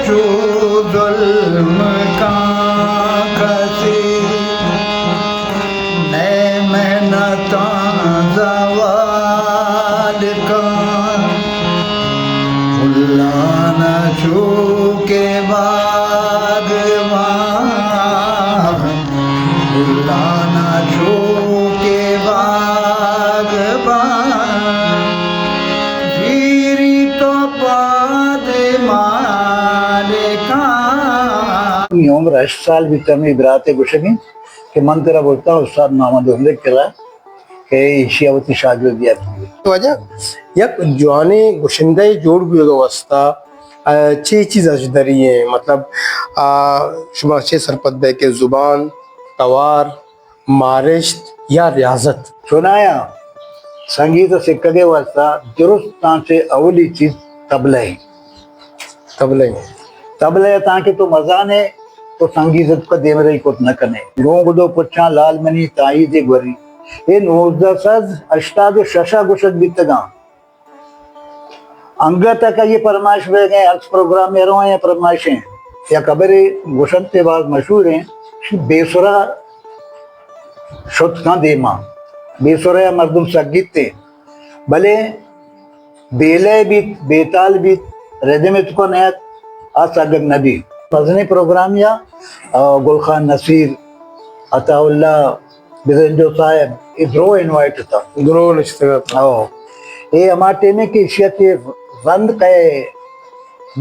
چو ظلم کاں کسے، نئے محنتاں زوال کاں۔ ملانا چو کہ باغبان، ملانا چو کہ باغبان، زیری تو پاد مالکان۔ منی عمر ہشت سال بیت، ہمے برات ء گوشگ انت کہ من ترا برتاں استاد محمد عمر ء کرا کہ ایشی ء وتی شاگردی ء بگیت۔ واجہ، یک جوانیں گشندہ ء جوڑ بوگ ء واستہ، آ، چے چیز اش دری ایں؟ مطلب، آ، شما چے سرپد بئے کہ زبان، توار، مارشت یا ریاضت؟ چونایا سنگیت ء سکگ ء واستہ درستاں چہ اولی چیز طبلہ ایں۔ طبلہ ایں۔ طبلہ ء تانکہ تو مزان ئے، تو سنگیت ء دیمرئی کت نہ کن ئے۔ گوں گدو پچاں لال منی تائید ء گوری۔ اے نوزدہ سد ہشتاد و شش ء گوشگ بیتگاں۔ انگت ء کہ یہ پرمائش بیگ ء، ہرچ پروگرام ء روائیں پرمائشیں۔ یک ہبرے گوشنت ء باز مشہور ایں، بے سرا شت کن دیما، بے سرا مردم سگیت ء، بلے بیلہ بیت، بیتال بیت، ردم ء توکا نیت، آ سگگ نہ بیت۔ مزنیں پروگرام یا، آ، گل خان نصیر، عطا اللہ، بزنجو صاحب، اے درو انوائٹ اتاں۔ درو نشتگ اتاں۔ او۔ اے ہما ٹیم ء کہ ایشی ء کہ رند کئے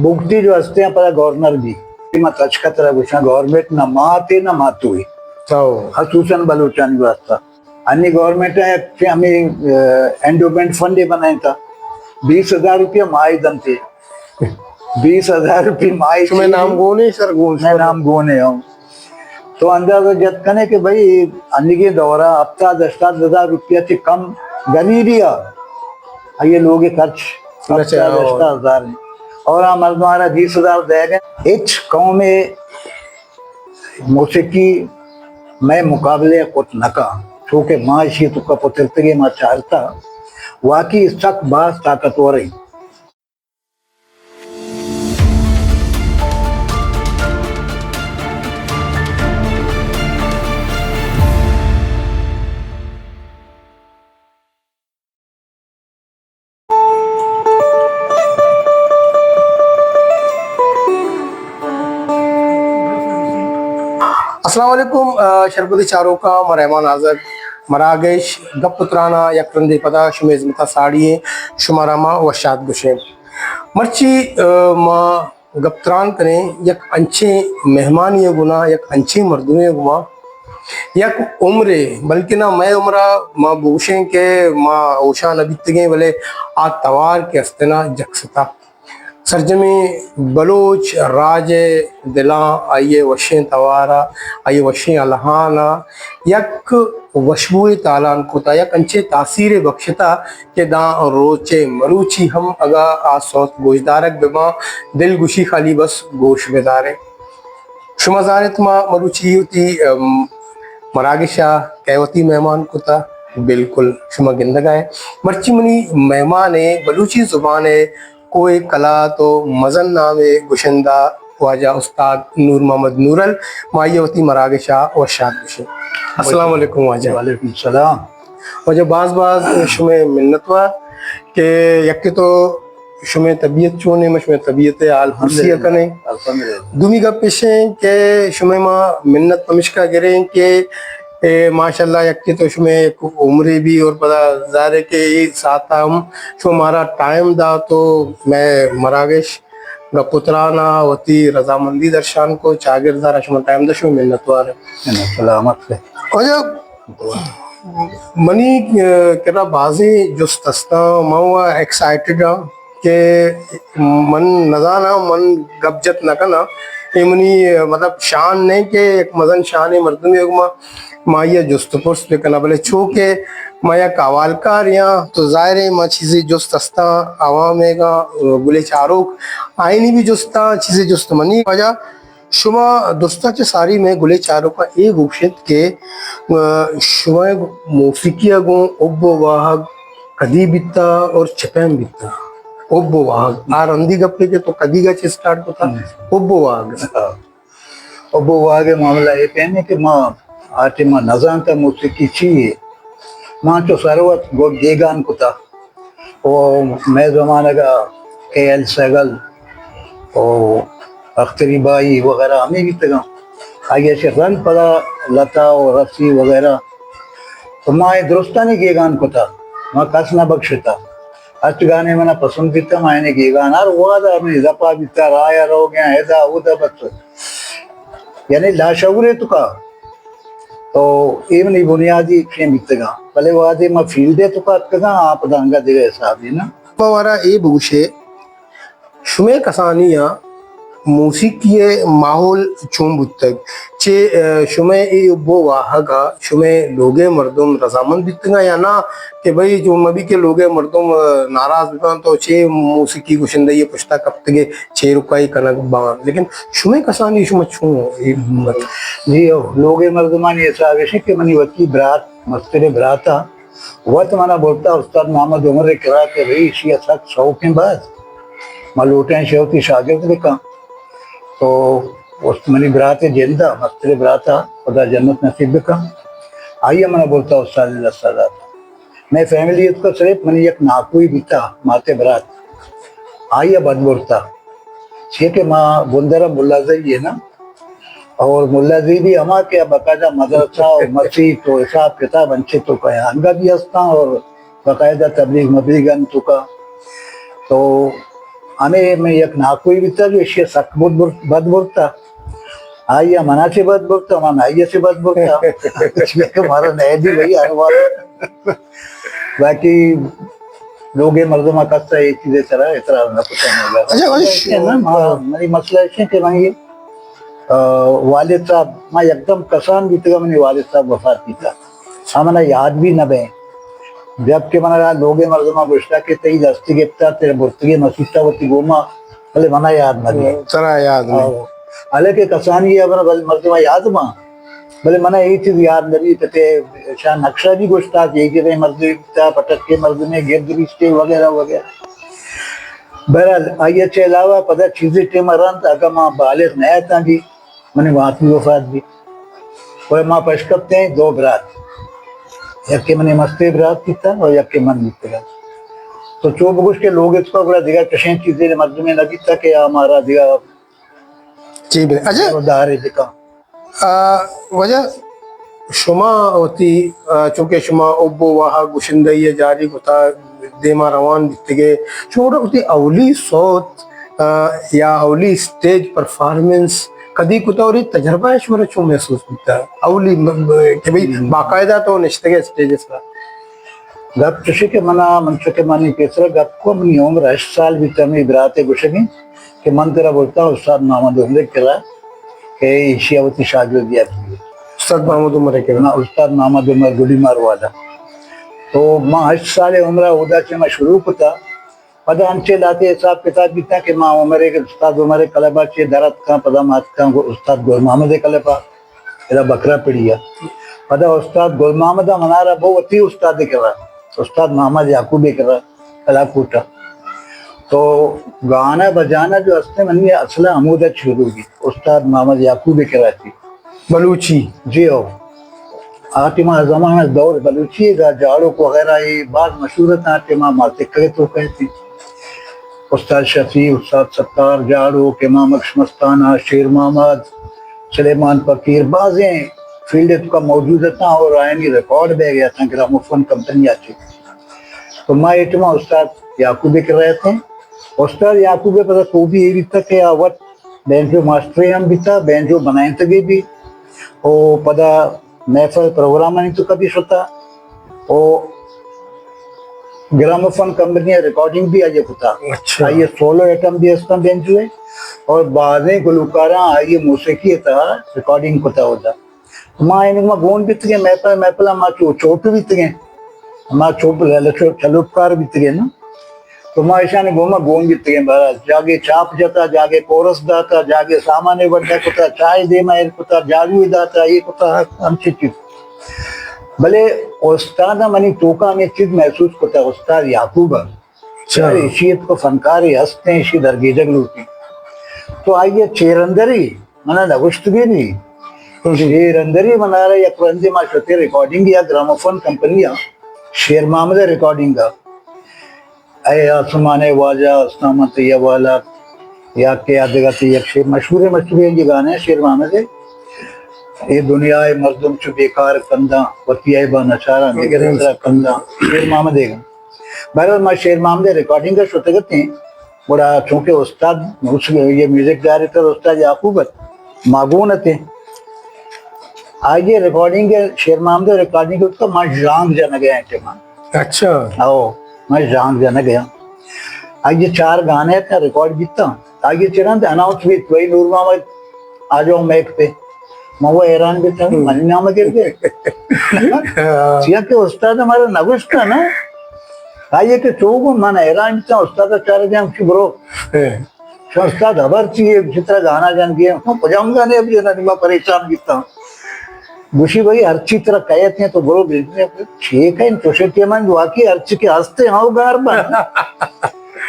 بگٹی جو ہستے ہیں پدا گورنر بھی۔ ما تچک ء ترا گوشاں گورنمنٹ نہ ماتے نہ ماتوئی۔ او۔ خصوصاً بلوچانی واسطہ۔ انی گورنمنٹ ء یک ہمیں، ا، انڈومنٹ فنڈ بنائیں تھا۔ بیس ہزار روپیہ ماہی دنتے۔ بیس ہزار روپیہ ماہی شمئے چیزی۔ نام گونے سر گون میں شمئے۔ نام گونے ہوں۔ تو اندازہ جت کنے کہ بھئی، انیگیں دورہ ہفتاد ہشتاد ہزار روپیہ چہ کم غریبی آ، آئیے لوگ خرچ نہ چاہے ہفتاد ہشتاد ہزار ہیں۔ اور ہم مردمارا بیس ہزار دے گئے۔ ہچ قوم موسیقی میں مقابلے کت نکا، چونکہ ما اشی تو کا پترتگے ما چارتا، واقعی سک باز طاقتور ہیں۔ السلام علیکم، آ، شرپدی چاروکاں، ما رحمان آزگ، مراگش گپ و ترانا یک رندے پدا شمے ہزمتا ساڑی ایں، شمارا ما وشات گوشیں۔ مرچی، آ، ما گپ تران کنیں یک انچیں مہمانی ء گنا، یک انچیں مردمے ء گما، یک عمرے، بلکنا مئے عمرا ما بگوشیں کہ ما ہوشا نہ بیتگیں، بلے آ توار کہ استنا جکستا۔ سرجمیں بلوچ راج ء دلاں آئی ء وشیں توار ء، آئی ء وشیں الہان ء یک وشبوئے تالان کتا، یک انچیں تاثیرے بخشتا کہ داں روچ ء مروچی ہم اگاں آ سوت گوشدارگ بہ باں، دل گوشی خالی بس گوش بدارے۔ شما زانت ما مروچی وتی، ام، مراگش ء کئے وتی مہمان کتا، بالکل شما گندگا ئے۔ مرچی منی مہمان ء بلوچی زبان ء کوہ قلات و مزن نامیں گشندہ واجہ استاد نور محمد نورل، ما آئی ء وتی مراگش ء وشات گشیں۔ السلام علیکم واجہ۔ وعلیکم السلام۔ واجہ باز باز شمے منتوار کہ یکے تو شمے طبیعت چونیں، ما شمے طبیعت ء حال پرسی ء کنیں۔ الحمدللہ۔ دومی گپ اش ایں کہ شمے ما منت پمشکا گریں کہ اے ماشاءاللہ یکے تو شمے یک عمرے بھی اور پدا ظاہر ہے کہ اے ساعت ہم شما مارا ٹائم دا تو میں مراگش گپ و تران ء وتی رضامندی درشان کو، چاگرد ء را شما ٹائم دشو، منتوار۔ سلامت بے۔ واجہ منی، ا، کرا بازیں جست ہستاں، من وا ایکسائٹڈ ہاں کہ من نزاناں، من گپ جت نہ کناں۔ اے منی، ا، مطلب شان نہیں کہ یک مزن شان مردمے گما ما آئی ء جست و پرس بہ کناں، بلے چو کہ ما یک حوالکارے آں تو ظاہر ہے ما چیزے جست ہستاں عوام ء گاں، گلے چاروک آئینی بھی جستاں، چیزے جست منی۔ واجہ شما درستاں چہ ساری میں گلے چاروکاں اے گوشت کہ، ا، شما موسیقی ء گوں حب و واہگ کدی بیتا اور چہ پیم بیتا؟ حب و واہگ، آ رندی گپے کہ تو کدی گچ اسٹارٹ کتا؟ ہم۔ حب و واہگ۔ ہاں۔ حب و واہگ ءِ معاملہ اے پیم اے کہ ما آ ٹائم ءَ نہ زانتا موسیقی چی اے۔ ما چو سر وت گو-، گیگان کتا۔ او مئے زمانگ ءَ کے ایل سہگل او اختری بائی وغیرہ ہمے بیتگاں۔ آئی ءَ چہ رند پدا لتا و رفیع وغیرہ، تو ما اے درستانی گیگان کتا، ما کس نہ بکشتا۔ ہرچ گانے منا پسند بیتا، ما اینے گیگان ہر وہدا منی دپا بیتا، رایا روگیاں، ادا اودا بس۔ یعنی لاشعور ءِ توکا تو اے منی بنیادی چین بیتگاں، بلے وہدے ما فیلڈ ءِ توکا اتکگاں، آ پدا انگا دگہ حسابے نا۔ پہ وارا اے بگوشے، شمئے کسانی ءَ موسیقی ءِ ماحول چون بوتگ؟ چے، ءَ، شمئے اے حب و واہگ ءَ شمئے لوگ ءِ مردم رضامند بیتگاں یا نہ کہ بھئی جو مبی کہ لوگ ءِ مردم، ءَ، ناراض بباں تو چے موسیقی گشندہی ءِ پشتا کپتگے چیرکائی کنگ باں، لیکن شمئے کسانی شما چون اے؟ جی ہو، لوگ ءِ مردمانی حساب ایش کہ منی وتی برات، مستریں برات ءَ وت منا برتا استاد محمد عمر ءِ کرا کہ بھئی ایشی ءَ سک شوق ایں باز، ما لوٹیں ایشی ءَ وتی شاگرد بکاں۔ تو است-، منی برات ءِ جند ءَ، مستریں برات ءَ خدا جنت نصیب بکاں، آئی ءَ منا برتا استاد ءِ دستا دات۔ مئے فیملی ءِ توکا صرف منی یک ناکوئی بیتا، مات ءِ برات، آئی ءَ بد برتا، چیا کہ ما بندر ءَ ملا زئی اے نا، اور ملا زئی بھی ہما کہ باقاعدہ مدرسہ و مسیت و حساب کتاب انچے توکا انگا بھی ہستاں اور باقاعدہ تبلیغ مبلیغ انت توکا۔ تو ہمے میں یک ناکوئی بیتا جو ایشی ءَ سک بد بر-، بد برتا۔ آئی ءَ منا چہ بد برتا، من آئی ءَ چہ بد برتا۔ چونکہ مارا نئے دی بھئی ہر وار۔ باقی لوگ ءِ مردم ءَ کس ءَ اے چیز ءِ سرا اعتراض نہ کتا۔ اچھا، واجہ ش-، ایش ایں نا، ما-، منی مسئلہ ایش ایں کہ منی، آ، والد صاحب، ما یکدم کسان بیتگا، منی والد صاحب وفات بیتا۔ آ منا یاد بھی نہ بیں۔ جب کہ منا لوگ ءِ مردم ءَ گوشتا کہ تئی دست گپتا، تیرا برتگے مسیت ءَ وتی گوما، بلے منا یاد نہ بیں۔ ترا یاد نہ؟ آؤ۔ حالانکہ کسانی ءِ ہبر بل مردم ءَ یاد باں۔ بلے منا اے چیز یاد نہ بیت کہ شاہ نقشہ بھی گوشتا کہ اے گریں مردمے بیتا، پٹکے مردمے، گرد ریشتے وغیرہ وغیرہ۔ بہرحال، آئی ءَ چہ علاوہ پدا چیزے ٹیم ءَ رند اگاں ما بالغ نہ اتاں بھی، منی مات بھی وفات بھی۔ اور ما پشکپتیں دو برات، یکے منی مستریں برات بیتا اور یکے من بیتگا۔ تو چو بگوش کہ لوگ ءِ توکا گڑا دگہ چشیں چیزے مردمے نہ بیتا کہ آ مارا دگہ چی بے-، اچھا۔ دار ءَ بکن۔ آ، واجہ شما وتی، آ، چونکہ شما حب و واہگ گشندہی ءَ جاری کتا، دیما روان بیتگے، شما گڑا وتی اولی صوت، آ، یا اولی اسٹیج پرفارمنس کدی کتا اور اے تجربہ ءَ شمارا چون محسوس بوتا؟ اولی م-، م-، کہ بھئی ہم۔ باقاعدہ تو نشتگے اسٹیج ءِ سرا۔ گپ چوشی کہ منا، من چو کہ منی پیسرا گپ کو، منی عمر ہشت سال بیتا، منی برات ءَ گوشگیں کہ من ترا برتا استاد محمد عمر ءِ کرا کہ ایشی ءَ وتی شاگردی ءَ بگی۔ استاد محمد عمر ءِ کرا؟ نا، استاد محمد عمر گلی مار والا۔ تو ما ہشت سال عمر ءَ اودا چہ ما شروع کتا۔ پدا انچیں لہتے حساب کتاب بیتاں کہ ما عمر ءِ، استاد عمر ءِ کلب ءَ چہ در اتکاں، پدا ما اتکاں گو-، استاد گل محمد ءِ کلب ءَ، ادا بکرا پڑی ءَ۔ پدا استاد گل محمد ءَ منارا بو وتی استاد ءِ کرا، استاد محمد یعقوب ءِ کرا، کلاکوٹ ءَ۔ تو گانا بجانا جو ہستیں منی اصل ءَ ہمودا شروع بیت، استاد محمد یعقوب ءِ کرا چہ۔ بلوچی؟ جی ہو۔ آ ٹائما زمانہ دور بلوچی ءِ گا جاڑوک وغیرہ اے باز مشہور اتاں، آ ٹائما ما سکھگ ءِ توکا اتیں۔ استاد شفیع، استاد ستار، جاڑوک، امام بخش مستانہ، شیر محمد، سلیمان فقیر، بازیں فیلڈ ءِ توکا موجود اتاں اور آیانی ریکارڈ بیگ ءَ اتاں گراموفون کمپنی ءَ چہ۔ تو ما اے ٹائما استاد یعقوب ءِ کرا اتیں۔ استاد یعقوب ءِ پدا خوبی اے بیتا کہ آ وت بینجو ماسٹرے ہم بیتا، بینجو بنائینتگے بھی، او پدا محفل پروگرامانی توکا بھی شتا، او گراموفون کمپنی ءَ ریکارڈنگ بھی آئی ءَ کتا۔ اچھا۔ آئی ءِ سولو آئٹم بھی ہستاں بینجو ءِ، اور بازیں گلوکاراں آئی ءِ موسیقی ءِ تہا ریکارڈنگ کتا ہوتا۔ ما اینک ما گون بیتگیں محفل، محفل ءَ ما چو-، چوپ بیتگیں۔ ما چوپ، چلوپکار بیتگیں نا۔ تو ما ایشانی گوما گون بیتگیں، بہرحال جاگے چاپ جتا، جاگے کورس داتا، جاگے سامان وڈا کتا، چائے دیما ایر کتا، جاگو داتا، اے کتا، ہنچی چیز۔ بلے استاد ءَ منی توکا ہمے چیز محسوس کتا، استاد یعقوب ءَ اچھا۔ یار، ایشی تو فنکاری ہستیں، ایشی درگیجگ لوٹی۔ تو آئیے چیرندری، منا نگوشت بھی نہیں۔ ہم۔ چیرندری منارا یک رندی ما شتے ریکارڈنگ یا گراموفون کمپنی آ، شیر محمد ریکارڈنگ آ۔ اے آسمان واجہ، استامت یا والا، یا کہ آ دگہ تی یک شیر، مشہور مشہور یہ گانے ہیں شیر محمد ہے۔ اے دنیا ءِ مردم چو بیکار کنداں، وتی عیباں نچاراں، دگرے سرا کنداں۔ شیر محمد ءِ گاں۔ بہرحال، ما شیر محمد ءِ ریکارڈنگ ءَ شتگ اتیں، گڑا چونکہ استاد، یہ میوزک ڈائریکٹر استاد یعقوب ات، ما گون اتیں۔ آئی ءِ ریکارڈنگ ءَ، شیر محمد ءِ ریکارڈنگ ءَ ما ژانگ جنگ ءَ ایں ٹائم ءَ۔ اچھا۔ او، ما ژانگ جنگ ءَ ایں۔ آئی ءِ چار گانے اتاں ریکارڈ بیتاں۔ آئی ءِ چرند اناؤنس بیت، بھائی نور محمد آ جاؤ میک پہ۔ من وہ حیران بیتاں، ہم۔ منی نام گر گئے۔ ہاں۔ چیا کہ استاد ہمارا نہ گوشتا نا۔ آئی ءَ کہ چو گو من حیران بیتاں، استاد چار جام کی برو۔ ہاں۔ شو استاد خبر چی ہے، کس طرح گانا جان گئے، ہم کجام گانے اب جنا ما پریشان بیتاں۔ گوشی بھائی ہر چی ترا کہتے ہیں تو برو بجنے۔ چیک ہے تو شے کہ من واقعی ہر چی کے ہستے ہاں گار بن۔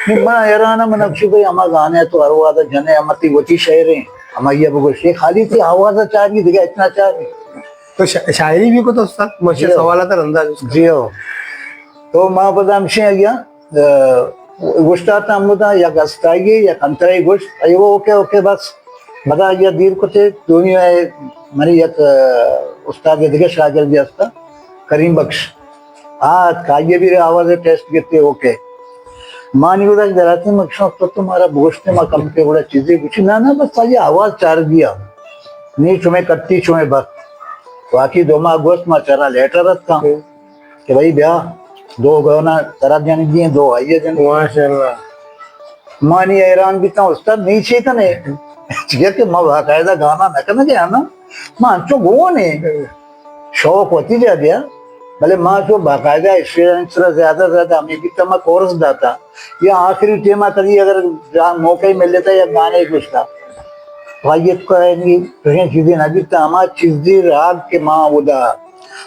نی، من حیران آں، من گوشی بھئی ہما گانے تو ہر وہدا جنے، ہما تی وتی شعر ہیں، ہما یہ بگوش، یہ خالی تی آواز چاری، دیگه اتنا چاری۔ تو شا-، شاعری بھی کو تو استاد، مجھے جی ہو۔ سوال آتا رندا جس کا۔ جی ہو۔ تو ما پدا ہمشیں آئی ءَ، گوشتا تا ہمودا یک استائی یک انترائی گوشت، ای وہ اوکے، اوکے، بس۔ پدا آئی ءَ دیر کتے، دونی ہے، منی یک، استاد دیگه شاگرد بھی استا، کریم بخش۔ آ اتک، آئی ءَ بھی آواز ٹیسٹ گپتے، اوکے۔ ما نی گڑا دراتیں، مکشاں تو، تو مارا بگوشتے، ما کم کے گڑا چیزے گوشی، نا، نا، بس آئی آواز چار گیا۔ نی چمے کٹی، چمے بخت۔ واقعی دو ماہ گوشت، ما چرا لیٹر اتکاں۔ ہم۔ کہ بھائی بیا، دو گانا ترا جنگی ہیں، دو آئی ءَ جنگی۔ ماشاءاللہ۔ ما نی حیران بیتاں، استاد نی چی کنے؟ چیا کہ ما باقاعدہ گانا نہ کنگے نا، ما انچو گون ہیں۔ شوق وتی جا گیا، بلے ما چو باقاعدہ اسٹیج سرا زیادہ زیادہ ہمیں بیتا، ما کورس داتا یا آخری ٹائم ءَ کدی اگر جا موقع مل لیتا یا گانے گوشتا، وایت کو ہے نہیں، تو یہ چیزیں نہ بیتا۔ ہما چیزی راگ کہ ما ادا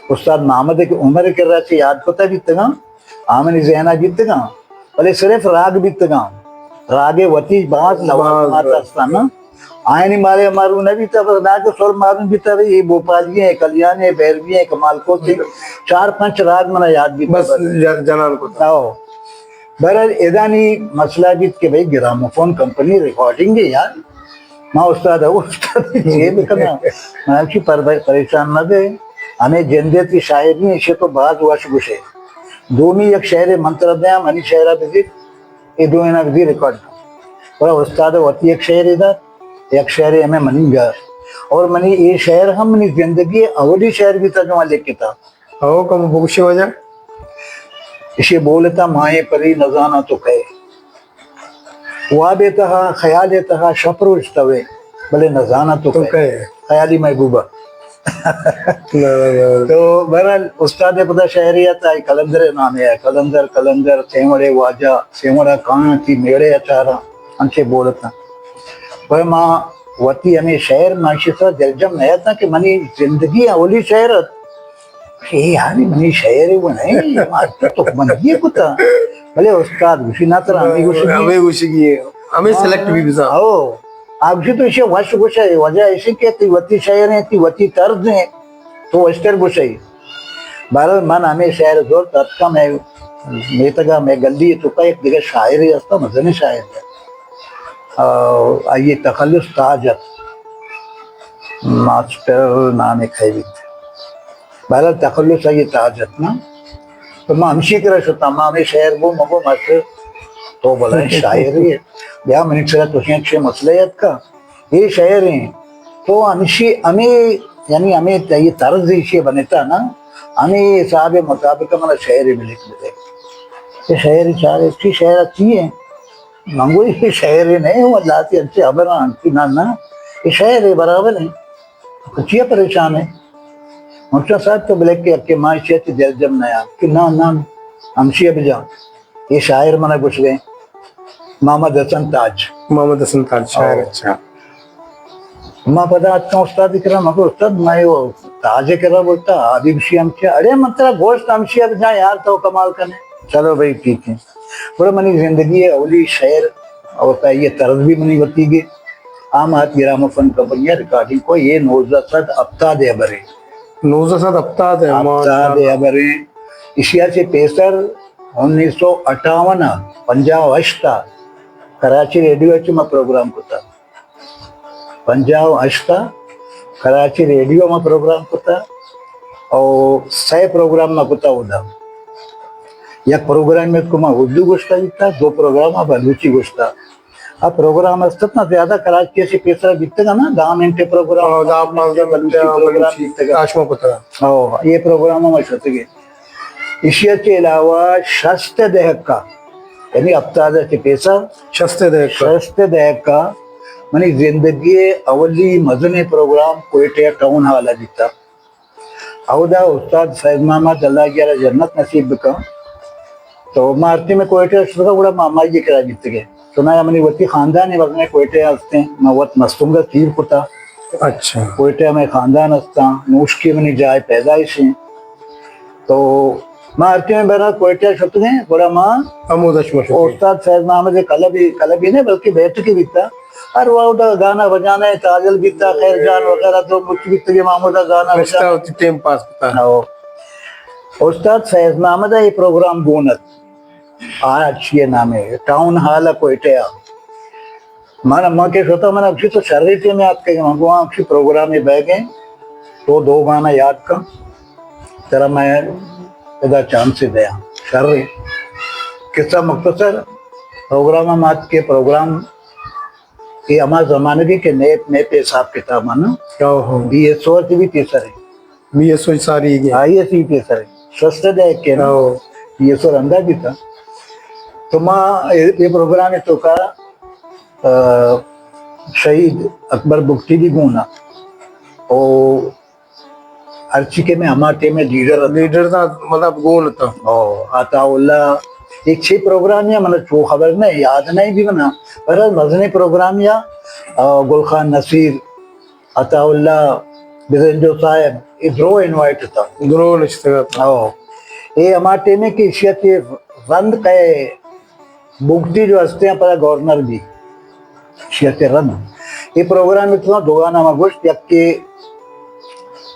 استاد محمد عمر کے را سے یاد کتا بیتگاں، آ منی ذہن ءَ بیتگاں، بلے صرف راگ بیتگاں۔ راگ ءِ وتی باز لوازمات ہستاں نا۔ آیانی مارے مارو نہ بیتا، بس نہ کہ سر معلوم بیتا، بھئی، یہ بھوپالی ہیں، کلیانی ہیں، بھیروی ہیں، کمال کوچ ہیں۔ چار پنچ راگ منا یاد بیتا بس۔ بس۔ ج-، جنان کو۔ او۔ بہرحال، ادانی مسئلہ بیت کہ بھئی، گراموفون کمپنی ریکارڈنگ ہے یار۔ ما استاد، او استاد، چے بکناں؟ من چی پر-، پریشان نہ بے۔ ہمیں جندے تی شاعری، اسے تو باز وش گوشے۔ دومی یک شعرے من ترا دیاں، منی شعرا بزیر، اے دوئینا بزیر ریکارڈ کن۔ گڑا استاد وتی یک شعرے دات، یک شعرے ہمیں منی گار۔ اور منی اے شعر ہم منی زندگی اولی شعر بیتا جو من لکھتا۔ او کم بگوشے واجہ۔ اسے بولتا مائیں پری نزاناں تو کئے۔ وابے تہا، خیالے تہا، شپ روچ توے، بلے نزاناں تو تو کئے۔ کئے۔ خیالی محبوبہ۔ نہ، نہ، نہ۔ تو بہرحال، استاد ءِ پدا شاعری ات، آئی قلندر ءِ نام ہے، قلندر، قلندر، سیوڑے واجہ، سیوڑا کان تی میڑے اچارا، انچے بولتا۔ پر ما وتی ہمیں شعر ما اشی سرا دلجم نہ اتاں کہ منی زندگی اولی شعر ات۔ اے یار، منی شعر وہ نہیں، ما تو بندی کتا۔ بلے استاد گوشی، نہ ترا ہمیں گوشگی۔ ہمیں گوشگی ہے۔ ہمیں سلیکٹ بھی بزاں۔ او، آ گوشی تو اسے وش گوشے، وجہ ایشی کہ تی وتی شعر ہیں، تی وتی طرز ہیں، تو وشتر گوشے۔ بہرحال من ہمیں شعر زور ترکا میں میتگا میں گلی تو کا ایک دیگر شاعر ہی ہستا، مزنی شاعر ہے۔ آ، آئی تخلص تاج ات۔ ماسٹر نام کئے بیت۔ بہرحال تخلص آئی تاج ات نا۔ تو ما ہمشی کرا شتا، ما ہمیں شعر گو مگو ماسٹر تو بلائیں شاعر ہے۔ بیا منی سرا تو شین چھ مسئلہ ات کا۔ یہ شعر ہیں۔ تو ہمشی ہمیں، یعنی ہمیں یہ طرز ایشی بنتا نا، ہمیں حساب مطابق ہمارا شعر ملک ملے۔ یہ شعر چاہے، اچھی شعر اچھی ہے۔ من گوئی یہ شعر ہی نہیں، وہ اللہ تی انچے خبر انتی نہ، نہ، یہ شعر ہے، برابر ہے۔ تو چیا پریشان ہے؟ مرچا صاحب تو بلے کہ، کہ ما چیت دل جم نہ یار، کہ نہ، نہ، ہمشی اب جا۔ یہ شاعر منا گوش گئے، محمد حسن تاج۔ محمد حسن تاج، شاعر، او۔ اچھا۔ ما پدا اتکاں استاد کرا، مگو استاد، ما یہ تاج کرا بولتا، حبیب شی ہم کیا؟ اڑے من ترا گوشت ہمشی اب جا یار، تو کمال کنے۔ چلو بھائی، ٹھیک ہے۔ گڑا منی زندگی ءِ اولی شعر، اور تا یہ طرز بھی منی وتی گے، آ ما ات گراموفون کمپنی ءَ ریکارڈنگ کو، یہ نوزدہ سد ہپتاد ءِ ہبر ایں۔ نوزدہ سد ہپتاد ءِ، ہپتاد ءِ ہبر ایں۔ ایشی ءَ چہ پیسر انیس سو اٹھاون ءَ، پنجاہ و ہشت ءَ کراچی ریڈیو ءَ چہ ما پروگرام کتا۔ پنجاہ و ہشت ءَ کراچی ریڈیو ءَ ما پروگرام کتا، او سئے پروگرام ما کتا اودا۔ یک پروگرام ءَ کو ما اردو گوشتا بیتا، دو پروگرام ءَ بلوچی گوشتا۔ آ پروگرام است اتنا زیادہ کراچی ءَ چہ پیسرا بیتگا نا، دہ منٹ پروگرام، ہاں، دہ پانزدہ منٹ بلوچی پروگرام بیتگا۔ آ شما کتگا۔ ہاں، یہ پروگرام ما شتگے۔ ایشی ءَ چہ علاوہ شست ءِ دہک ءَ، یعنی ہپتاد ءَ چہ پیسر، شست ءِ دہک ءَ۔ شست ءِ دہک ءَ منی زندگی ءِ اولی مزنیں پروگرام کوئٹہ ءِ ٹاؤن ہال ءَ بیتا۔ اودا استاد فیض محمد، اللہ آئی ءَ را جنت نصیب بکن، تو ما ہرچی میں کوئٹہ ءَ شتگا گڑا ما ہمائی ءِ کرا بیتگے۔ چونایا منی وتی خاندان ءِ وزن ءَ کوئٹہ ءَ ہستیں، ما وت مستونگ ءَ تیر کتا۔ اچھا۔ کوئٹہ ءَ مئے خاندان ہستاں، نوشکی منی جائے پیدائش ایں۔ تو ما ہرچی میں بہرحال کوئٹہ ءَ شتگیں، گڑا ما ہمودا شما شتگیں۔ استاد فیض محمد ءِ کلبی، کلبی نہ بلکہ بیٹھکے بیتا۔ ہر وہدا گانا بجانا ءِ تاجل بیتا، خیر جان وغیرہ تو مچ بیتگے، ما ہمودا گانا بجانا۔ وتی ٹائم پاس کتا۔ ہاں۔ استاد فیض محمد ءَ یہ پروگرام گون ات۔ آ چی ءِ نام ءَ؟ ٹاؤن ہال ءَ کوئٹہ ءَ۔ من، من کہ شتاں، من ءَ گوشی تو شریں ٹیم ءَ آتکگ ئے، من گوں آں گوشی پروگرامے بیگ ءَ، تو دو گانا یاد کن، ترا من ادا چانسے دیاں۔ شریں۔ قصہ مختصر، پروگرام ءَ ما اتکیں، پروگرام اے ہما زمانگے کہ نیپ، نیپ ءِ حساب کتاب ءَ نا۔ ہو، ہو۔ بی ایس او ءَ چہ بھی پیسر ایں۔ بی ایس او ساری گے۔ آئی ایس بھی پیسر ایں۔ شست ءِ دہک ءَ نا۔ ہو۔ بی ایس او رندا بیتا۔ تو ما اے، اے پروگرام ءِ توکا، آ، شہید اکبر بگٹی بھی گون ات۔ او ہرچی کہ میں ہما ٹیم ءَ لیڈر ات۔ لیڈر ات، مطلب گون ات۔ او، عطا اللہ، اے چی پروگرام یا من چو خبر نہ، یاد نہ بھی بنا۔ پر مزنیں پروگرام یا، آ، گل خان نصیر، عطا اللہ، بزنجو صاحب، اے درو انوائٹ ات۔ درو نشتگ ات۔ او، اے ہما ٹیم ءَ کہ ایشی ءَ چہ رند کئے بگٹی جو ہستیں پدا گورنر بھی۔ ایشی ءَ چہ رند۔ اے پروگرام ءِ توکا دو گانا ما گوشت، یکے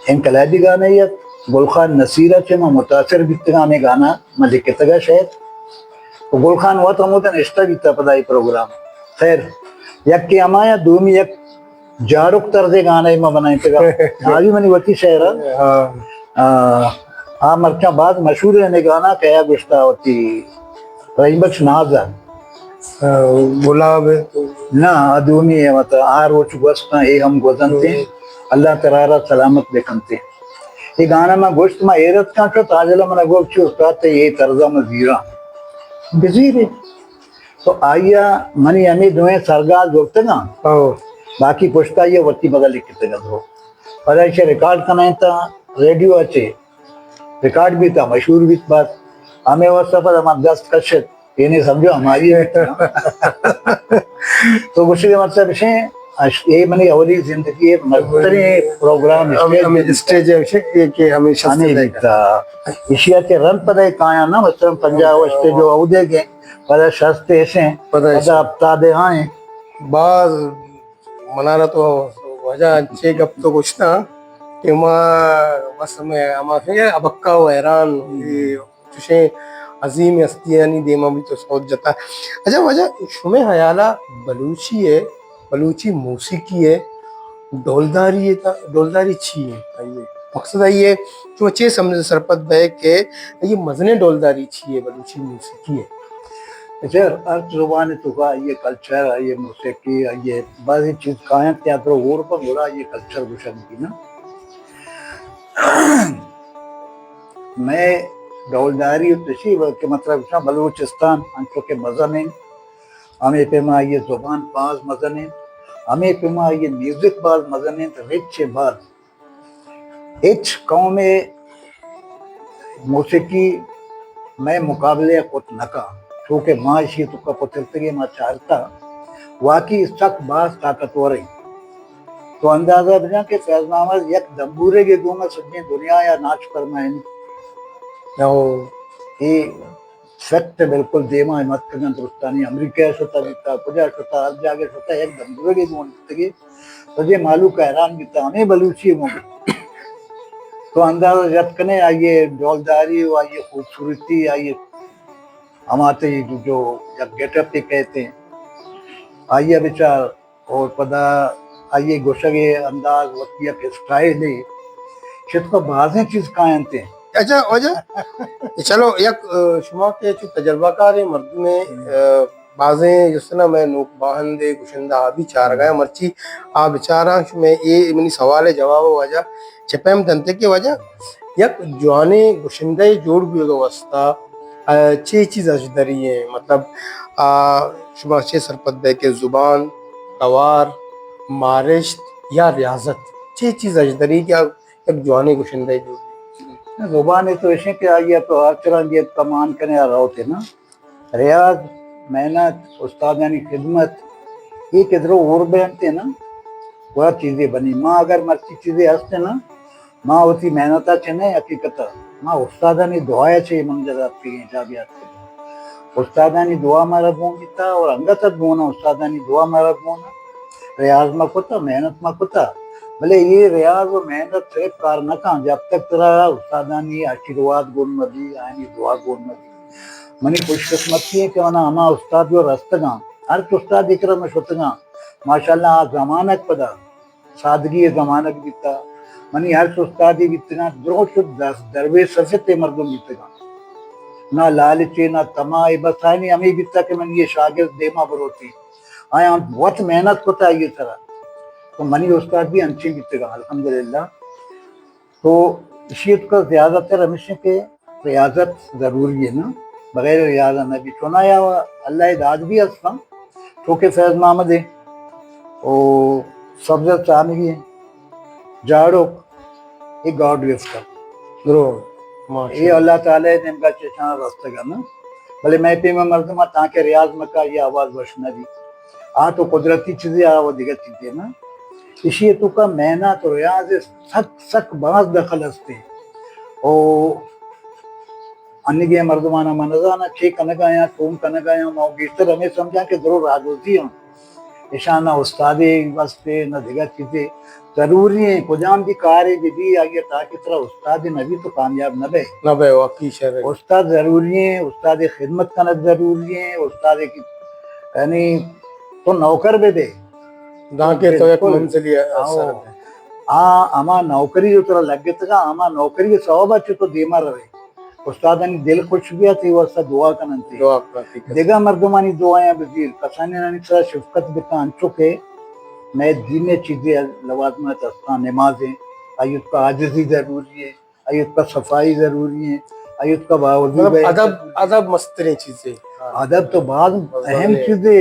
انقلابی گانا ات، گل خان نصیر ءَ چہ ما متاثر بیتگاں، ہمے گانا ما لکھتگ ءَ شعر۔ تو گل خان وت ہمودا نشتہ بیتا پدا اے پروگرام۔ خیر، یکے ہما یا دومی یک جاڑک طرز ءِ گانا ما بنائینتگ ءَ۔ آ بھی منی وتی شعر ءَ۔ ہاں۔ آ، آ مرچاں باز مشہور ایں، ہمے گانا کیا گوشتا وتی رحیم بخش ناز ءَ۔ آ، گلاب ہے تو۔ نہ، آ دومی ہے، مطلب، آ روچ گوستاں، اے ہم گوزنتے، ہوں۔ اللہ ترا را سلامت بکنتے۔ اے گانا ما گوشت، ما حیرت کاں، چو تاجل من گوشت، چی استاد تے اے طرز ءَ ما زیراں۔ بزیرے۔ تو آئی ءَ منی ہمے دوئیں سرگال زرتگاں۔ ہو۔ باقی پشت ءَ آئی ءَ وتی مزہ لکھتگ ات۔ پدا ایشی ءَ ریکارڈ کنائینتاں ریڈیو ءَ چہ۔ ریکارڈ بیتا، مشہور بیت بس۔ ہمے واسطہ پدا من دست کشت۔ اے نی سمجھو ہمائی ءَ بیتگاں۔ تو گوشگ ءِ مطلب اش ایں، اش-، اے منی اولی زندگی ءِ مستریں پروگرام ہم-، اسٹیج ہمے بیتگ۔ اسٹیج ءَ اش ایں کہ، کہ ہمے شست ہمے بیتا۔ ایشی ءَ چہ رند پدا اے کایاں نا، مثلاً پنجاہ و ہشت جو اودے گے، پدا شست ایش ایں، پدا ایش پدا ایں۔ ہپتاد ءَ آئیں۔ باز منارا تو واجہ انچیں گپ تو گوشتاں کہ ما بس ہمے ہما کہ ابکہ و حیران، اے چشیں عظیم ہستیانی دیما بھی تو سوت جتا۔ اچھا واجہ، شمے خیالا بلوچی ءِ، بلوچی موسیقی ءِ ڈولداری ءِ تا-، ڈولداری چی ایں؟ آئی ءِ مقصد آئی ءِ، شما چے سمجھ سرپد بئے کہ آئی ءِ مزنیں ڈولداری چی ایں بلوچی موسیقی ءِ؟ اچھا، ہر زبان ءِ توکا آئی ءِ کلچر، آئی ءِ موسیقی، آئی ءِ بعضی چیز کاینت یا ترو ہور پہ گڑا آئی ءِ کلچر گوشگ بیت نا۔ مئے ڈولداری و تشی و کہ مطلب گوشاں بلوچستان انچو کہ مزن انت، ہمے پیما آئی ءِ زبان باز مزن انت، ہمے پیما آئی ءِ میوزک باز مزن انت، رچ ءِ باز۔ ہچ قوم ءِ موسیقی مئے مقابلہ ءَ کت نہ کن، چو کہ ما ایشی ءِ توکا پترتگیں، ما چارتا، واقعی سک باز طاقتور انت۔ تو اندازہ بجن کہ فیض محمد یک دمبورے گے گوما سجیں دنیا ءَ ناچ فرمائینی۔ او۔ اے سک تے بالکل دیما اتکگاں، درستانی امریکہ شتا بیتا، کجا شتا، ہر جاگہ شتا، یک دم درگے گون بیتگی۔ سجے مالوک حیران بیتا، ہمیں بلوچی گون۔ تو اندازہ جت کنے آئیے ڈولداری و آئیے خوبصورتی، آئیے ہما تئی جو یک گیٹ اپ کہتے ہیں، آئیے بچار اور پدا آئی ء گوشگ ء انداز، وتی یک اسٹائل ء، چہ تو بازیں چیز کاینت۔ اچھا واجہ، چلو یک، ء، شما کہ چو تجربہ کاریں مردمے، ء، بازیں جست نا مئے نوک باہند ء گشندہ آ بھی چارگا ء، مرچی آ بچاراں شمئے اے منی سوال ء جواب ء واجہ چہ پیم دنت کہ واجہ یک جوانیں گشندہ ء جوڑ بوگ ء واسطہ ء چے چیز اش دری ایں؟ مطلب، آ، شما چے سرپد بئے کہ زبان، توار، مارشت یا ریاضت، چے چیز اش دری کہ آ یک جوانیں گشندہ جوڑ بی؟ زبان تو ایشیں کہ آئی تو ہر طرح یہ کمان کنے آ روتے نا۔ ریاض، محنت، استادانی خدمت، یہ کہ درو اور بینتے نا، وہ چیزیں بنی۔ ما اگر مرچی چیزیں ہستے نا، ما وتی محنت ء چہ نہ، حقیقت ء ما استادانی دعا ء چہ اے منزل ء اتکگیں، جاگہ ء اتکگیں۔ استادانی دعا مارا گون بیتا اور انگت ء گون ء استادانی دعا مارا گون ء۔ ریاض ما کتا، محنت ما کتا، بلے اے ریاض و محنت صرف کار نہ کن جب تک ترا استادانی آشیرواد گون مہ بی، آیانی دعا گون مہ بی۔ منی خوش قسمتی ہے کہ منا ہما استاد جو رستگاں، ہر استاد اکرم شتگاں، ماشاءاللہ آ زمانگ پدا سادگی ء زمانگ بیتا۔ منی ہرچ استادے بیتگاں، درو چو دست درویش سست ء مردم بیتگاں۔ نہ لالچے، نہ طمع ء، بس آیانی ہمے بیتا کہ منی یہ شاگرد دیما بروتی۔ آیاں وت محنت کتا آئی سرا۔ تو منی استاد بھی انچیں بیتگاں، الحمدللہ۔ تو اشی ء توکا زیادہ تر ہمیش کہ ریاضت ضروری ہے نا، بغیر ریاضت نہ بھی۔ چونایا اللہ ء داد بھی ہستاں، چوکہ فیض محمد ہے، او سبزت ثانوی ہے، جاڑوک، یہ گاڈ گفٹ ہے۔ درو، ماشاءاللہ۔ یہ اللہ تعالی ء نیمگا چشاں رستگا نا، بلے میں پیما مردم تاکہ ریاض مکا یہ آواز وش نہ بھی۔ آ تو قدرتی چیزے آ و دیگہ چیزے نا۔ اشی ء توکا محنت و ریاض ء سک سک باز دخل است۔ او انیگیں مردمانا من نزاناں چے کنگا یاں، چون کنگا یاں، ما گیشتر ہمے سمجھاں کہ درو راجوزی ہم اشان نہ استادے واسطے نہ دگہ چیزے ضروری ہیں۔ کجام بھی کارے بہ بی آئی تاکہ ترا استادے نہ بی تو کامیاب نہ بے۔ نہ بے، واقعی شر ہے۔ استاد ضروری ہیں، استاد خدمت کنگ ضروری ہیں، استاد کی یعنی تو نوکر بہ بے۔ دانکہ تو یک بالکل۔ منزلی ء ہاں۔ سر بے۔ آ، ہما نوکری جو ترا لگتگا، ہما نوکری ء سوب ء چہ تو دیما روے۔ استادانی دل خوش بیت، تئی واسطہ دعا کننت۔ دعا کننت۔ دگہ مردمانی دعایاں بزیر، کسانیانی سرا شفقت بکن، انچو کہ مئے دین ء چیزے لوازمات استاں، نمازیں، آئی ء توکا عاجزی ضروری ہے۔ آئی ء توکا صفائی ضروری ہے، آئی ء توکا باوضو مطلب بیت ادب، ضروری ہے۔ ادب مستریں چیزے۔ ادب تو باز اہم چیزے۔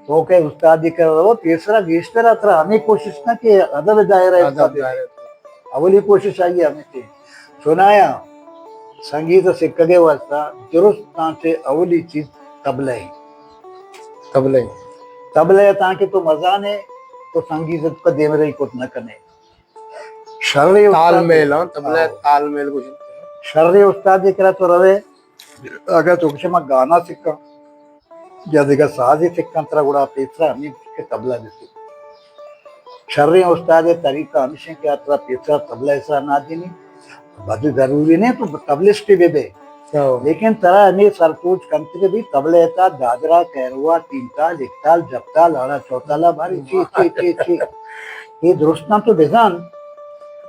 تو کہ استادی کر رہو، پیسرا گیشتر اترا ہمیں کوشش نہ کہ ادب دائرہ ادب استادی دائرہ۔ اولی کوشش آئی ہمیں تھی۔ چونایا سنگیت سکھگے واسطہ درست تاں سے اولی چیز طبلہ ہے۔ طبلہ ہے۔ طبلہ ہے تاکہ تو مزانے تو سنگیت کا دیمرئی کت نہ کنے۔ شریں تال استاد میل، ہاں، طبلہ ہاں۔ تال میل گوشنت۔ شریں استادے کرا تو روے، اگر تو گوشے ما گانا سکھاں یا دگہ سازے سکھاں، ترا گڑا پیسرا ہمیں کہ طبلہ بسکھ۔ شریں استادے طریقہ ہمیش انت کہ ترا پیسرا طبلہ سرا نادینی، بد ضروری نہیں تو طبلسٹ بہ بے۔ ہاں۔ لیکن ترا ہمیں سرپوچ کنت کہ بھی طبلہ تا دادرا، کہروا، تین تال، ایک تال، جب تال، آڑا چوتالا باری چی، چی، چی، چی۔ یہ درستاں تو بزان۔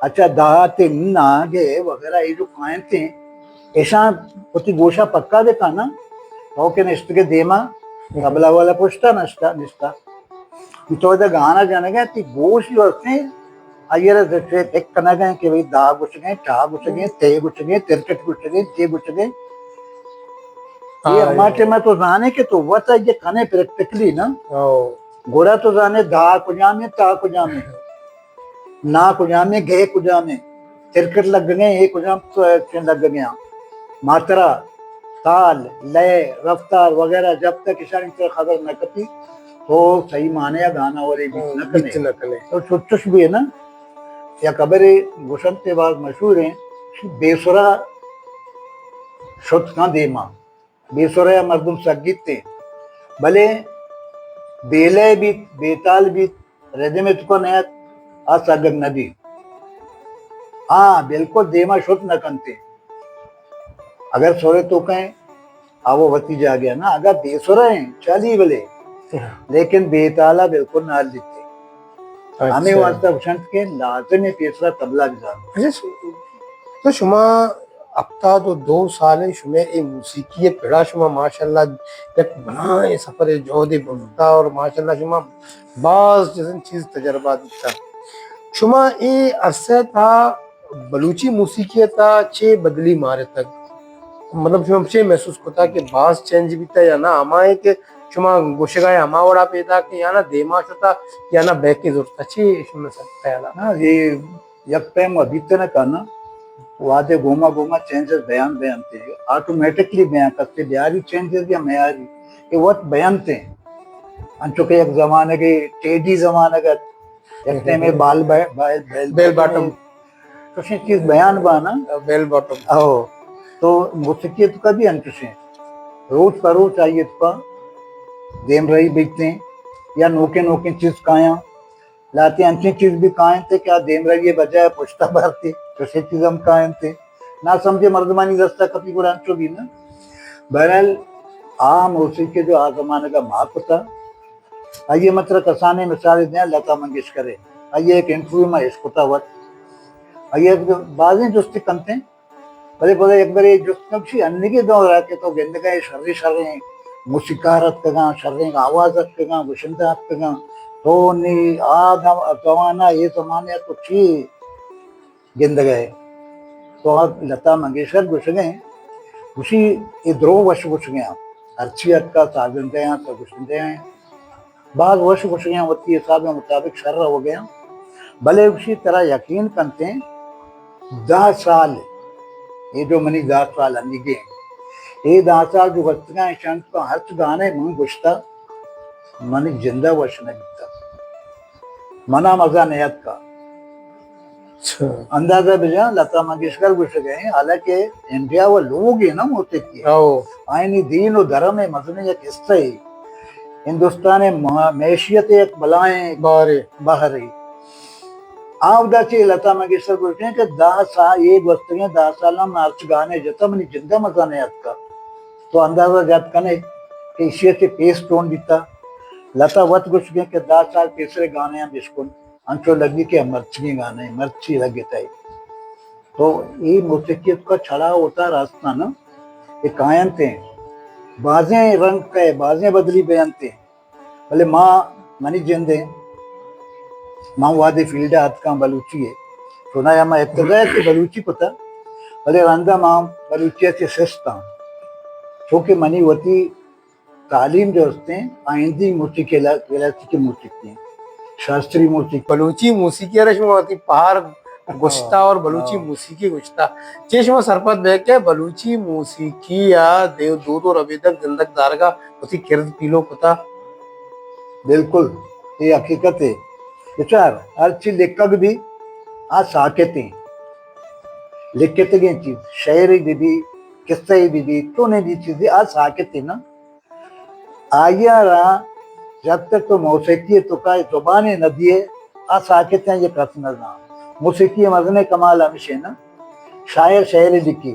اچھا، دہاتے ناگے وغیرہ یہ جو کائنتے ہیں، ایشاں وتی گوشا پکا بکن نا، تو کہ نشتگے دیما، طبلہ والا پشتا نشتا، نشتا۔ تو ادا گانا جنگا، تی گوش جو ہستے، آئی را زچے پک کنگا کہ بھئی دا گوشگے، ٹا گوشگے، تے گوشگے، ترکٹ گوشگے، تے گوشگے۔ یہ ہاں، ہما ٹائم تو زانے کہ تو وت یہ کنے پریکٹیکلی نا۔ او۔ گڑا تو زانے دا کجامے، تا کجامے۔ نا کجامیں، گئے کجامیں، ترکٹ لگ گئے، اے کجام تو ایکشن لگ گئے۔ ماترا، تال، لئے، رفتار وغیرہ جب تک اشانی تر خبر نہ کپی، تو صحیح معنی یا گانا ورے بیت نہ کنے۔ بیت نہ کنے۔ تو چچش بھی ہے نا، یا خبرے گوشنتے باز مشہور ہیں، بے سرا شت کن دیما۔ بے سرا مردم سگیت، بلے بے لئے بیت، بے تال بیت، ردم ءِ توکا نیات، آ سگگ نہ بیت۔ آ بالکل دیما شت نہ کنت۔ اگر سر ءِ توکا ایں، آ وتی جاگہ ءَ نا، اگر بے سرا ایں، چلی بلے، لیکن بے تالا بالکل نہ ہلیت۔ اچھا۔ ہمے واسطہ گوشنت کہ لازم ایں پیسرا طبلہ بزان۔ اچھا، تو شما ہپتاد و دو سال ایں، شمئے اے موسیقی ءِ پڑا شما ماشاءاللہ یک بلاہیں سفر ءِ جہدے برتا اور ماشاءاللہ شما باز چیزیں چیز تجربہ دیتا۔ شما اے عرصہ ءِ تہا بلوچی موسیقی ءِ تہا چے بدلی مارتگ؟ مطلب شما چے محسوس کتا کہ باز چینج بیتا یا نہ، ہما ایں کہ شما گوشگا ایں ہما وڑا پیداک ایں یا نہ دیما شتا یا نہ بہکیں زرتا، چے شما سر خیالا؟ ہاں، اے یک پیم ءَ بیت نہ کناں، وہدے گوما گوما چینجز بیان بیان تے، آٹومیٹکلی بیان کرتے، بیاری چینجز یا میاری، اے وت بیان تے۔ انچو کہ یک زمانگے ٹیڈی زمانگ ات، یک ٹائمے بال بے-، بال، بیل، بیل باٹم۔ چوشیں چیز بیان بانا۔ بیل باٹم۔ او، تو موسیقی ءِ توکا بھی انچوشیں۔ روچ پہ روچ آئی ءِ توکا دیمرئی بیتیں یا نوکیں نوکیں چیز کایاں۔ لہتے انچیں چیز بھی کاینت کہ آ دیمروی ءِ بجائے پشتا بارتی، چوشیں چیز ہم کاینت۔ ناسمجھیں مردمانی دستا کپی گڑا انچو بھی نہ۔ بہرحال، آ موسیقی جو آ زمانگا ما کتا، آئی ءِ من ترا کسانیں مثالے دیاں، لتا منگیشکر ءِ۔ آئی ءِ یک انٹرویو ما اشکتا وت۔ آئی ءَ بازیں جستے کنتیں، بلے پدا یک برے جست کنت، گوشی، انیگیں دور ءَ کہ تو گندگ ءَ ئے شریں شریں موسیقار اتکگاں، شریں آواز اتکگاں، گشندہ اتکگاں، تو نی آ دم-، زمانہ، اے زمانہ ءَ تو چی گندگ ءَ ئے؟ تو آ لتا منگیشکر گوشگ ءَ ئے، گوشی، اے درو وش گوشگ ءَ آں، ہرچی اتکا سازندہ آں، تو گشندہ آں۔ باز وش گوشگ ءَ آں، وتی حساب ءِ مطابق شر روگ ءَ آں۔ بلے گوشی ترا یقین کنتیں، دہ سال، اے جو منی دہ سال انیگیں، اے دہ سال جو گوستگاں، ایشان تو ہرچ گانے من گوشتا، منی جندا وش نہ بیتا، منا مزہ نیاتکا۔ اچھا۔ اندازہ بجا، لتا منگیشکر گوشگ ءَ ایں، حالانکہ انڈیا و لوگ ایں نا موسیقی۔ او۔ آئینی دین و دھرم ءِ مزنیں یک حصہ اے۔ ہندوستان ءِ ما-، معیشت ءِ یک بلاہیں بہرے۔ بہرے۔ آ اودا چہ لتا منگیشکر گوشگ ءَ ایں کہ دہ سال، اے گوستگیں دہ سال ہم ہرچ گانے جتا منی جندا مزہ نیاتکا۔ تو اندازہ جت کنے کہ ایشی ءَ چہ پیسر ٹون بیتا۔ لتا وت گوشگ ءَ ایں کہ دہ سال پیسر ءِ گانے ہم بشکن۔ انچو لگی کہ مرچیگیں گانے، مرچی لگتئی۔ تو اے موسیقی ءِ توکا چڑھاؤ اتار ہستاں نا، اے کاینت ایں۔ بازیں رنگ کئے، بازیں بدلی بینت ایں۔ بلے ما، منی جند ایں، ما وہدے فیلڈ ءَ اتکاں بلوچی ءِ۔ چونایا ما ابتدا ءَ چہ بلوچی کتا، بلے رندا ما بلوچی ءَ چہ سست آں۔ چونکہ منی وتی تعلیم جو استیں، آ ہندی موسیقی، کلا-، کلاسیکی موسیقی، شاستری موسیقی۔ بلوچی موسیقی ءَ را شما وتی پہار گوشتا اور بلوچی ہاں۔ موسیقی گوشتا۔ چے شما سرپد بے کہ بلوچی موسیقی ءَ دے دود و ربیدگ زندگ دارگا وتی کرد پیلو کتا؟ بالکل، اے حقیقت اے۔ بچار، ہرچی لکھگ بھی، آ ساکت ایں۔ لکھتگیں چیز، شعرے بہ بی، قصہ بہ بی، چونیں بھی چیزے، آ ساکت ایں نا۔ آئی ءَ را جب تک تو موسیقی ءِ توکا زبانے نہ دیئے، آ ساکت ایں، آئی ءَ کس نہ زان۔ موسیقی ءِ مزنیں کمال ہمیش ایں نا، شاعر شعرے لکھی،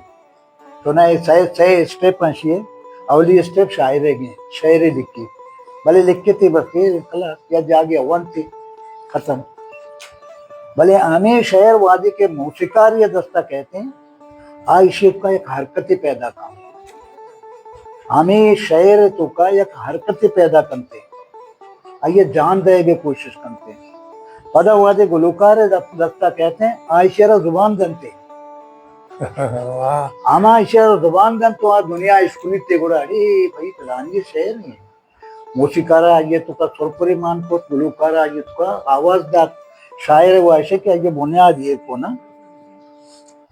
تو نہ اے سئے، سئے اسٹیپ ایں ایشی ءِ، اولی اسٹیپ شاعرے گیں، شعرے لکھی، بلے لکھتے بس اے کلاس یا جاگے ونتے ختم۔ بلے ہمے شعر وہدے کہ موسیقاری ءِ دستا کئیت ایں، آ ایشی ءِ توکا یک حرکتے پیدا کنت۔ ہمے شعر ءِ توکا یک حرکتے پیدا کنت۔ آئی ءَ جان دئیگ ءِ کوشش کنت۔ پدا وہدے گلوکار ءِ دپ-، دستا کئیت ایں، آ ایشی ءَ را زبان دنت۔ واہ۔ ہما ایشی ءَ را زبان دنت تو آ دنیا اشکنیت گڑا، اڑے بھئی، پلانی شعر ایں۔ موسیقار ءَ آئی ءِ توکا سرپرمان کت، گلوکار ءَ آئی ءِ توکا آواز دات، شاعر ءِ واہش کہ آئی ءِ بنیاد ایر کن نا۔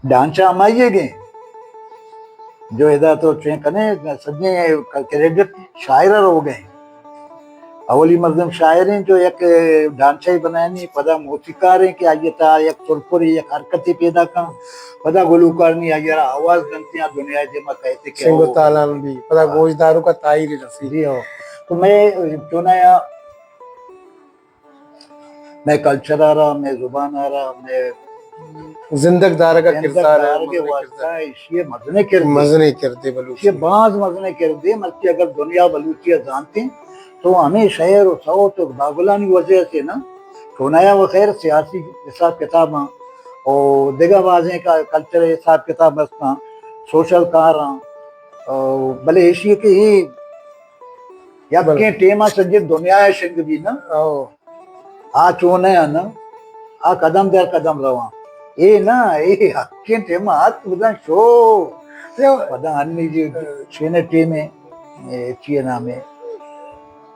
ڈھانچہ ہمائی ءِ گیں۔ جو ادا تو چین کنے، سجیں کریڈٹ شاعر ءَ روگ ءَ ایں۔ اولی مردم شاعر ایں جو یک ڈھانچہ بنائینی، پدا موسیقار ایں کہ آئی ءِ تہا یک سرپرے، یک حرکتے پیدا کن، پدا گلوکار نی آئی ءَ را آواز دنت یا دنیا ءِ دیما کئیت کہ سنگ و او تالان بی، پدا ہاں۔ گوشداروکا تاہیر رسی۔ جی ہو۔ تو مئے چونایا مئے کلچر ءَ را، مئے زبان ءَ را، مئے زندگ دارگ ءِ زندگ کردار ءَ دارگ ءِ مزنیں واسطہ کردار۔ ایشی ءِ مزنیں کردے۔ مزنیں کردے بلوچی۔ ایشی ءِ باز مزنیں کردے، مرچی اگر دنیا بلوچی ءَ زانتیں تو ہمے شعر و صوت و گاگلانی وجہ سے نا، چونایا و خیر سیاسی حساب کتاباں و دگہ بازیں کا-، کلچر حساب کتاب ہستاں، سوشل کاراں، او بلے ایشی کہ اے یکیں بلے۔ ٹیم ءَ سجے دنیا ءَ شنگ بی نا۔ او۔ آ چونیں ءَ نا، آ قدم در قدم رواں۔ اے نا، اے حقیں ٹیم ءَ ات بزاں شو۔ پدا انی جی چینے ٹیم ءَ، اے چی نام ءَ،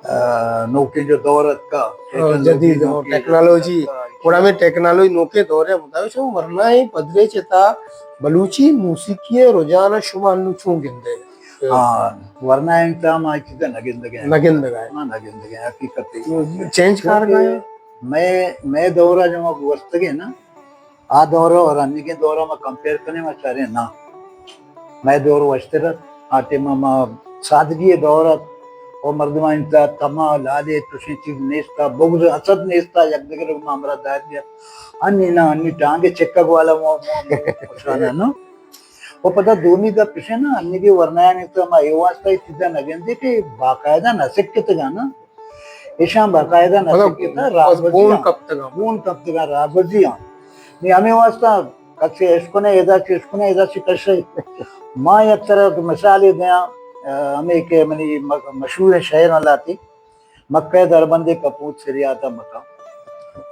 آ، نوکیں جو دور اتکا، او، ٹیکنالوجی جدید، او، نوکیں ٹیکنالوجی۔ اتکا۔ گڑا ہمیں ٹیکنالوجی نوکیں دور ءِ مطابق شما ورنائیں پدریچ ءِ تہا بلوچی موسیقی ءِ رجحان ءَ شما انو چون گندے؟ ہاں، ورنائیں تہا ما اے چیزاں نہ گندگیں۔ نہ گندگیں۔ ما نہ گندگیں، حقیقت ہے۔ چینج کار چونکہ گئے؟ مئے، مئے دور ءَ جو ما گوستگیں نا، آ دور ءَ اور انیگیں دور ءَ ما کمپیئر کنیں، ما چاریں نا۔ مئے دور وشتر ات، آ ٹیم ءَ ما سادگی ءِ دور ات، اور مردمانی تہا تما، لالچ، چوشیں چیز نیست ات، بغض، حسد نیست ات، یک دگر ما ہمراہ داری ات۔ انی نا، انی ٹانگے چکگ والا مو-، مو-، مو-، مشانہ نا۔ و پدا دومی گپ اش نا، انیگیں ورنایانی تہا ما اے واسطہ اے چیزاں نہ گندیں کہ باقاعدہ نہ سکتگاں نا۔ ایشاں باقاعدہ نہ مطلب، سکتگاں، بس راگوزی بون آں۔ کپتگاں۔ بون کپتگاں، راگوزی آں۔ نی ہمے واسطہ کسے اشکنے ادا چی، اشکنے ادا چی کشے۔ ما یک طرح مثالے دیاں، آ، ہمے کہ منی م-، مشہوریں شعر لاتی۔ مکہ دربندے کپوت سریاتا مکان۔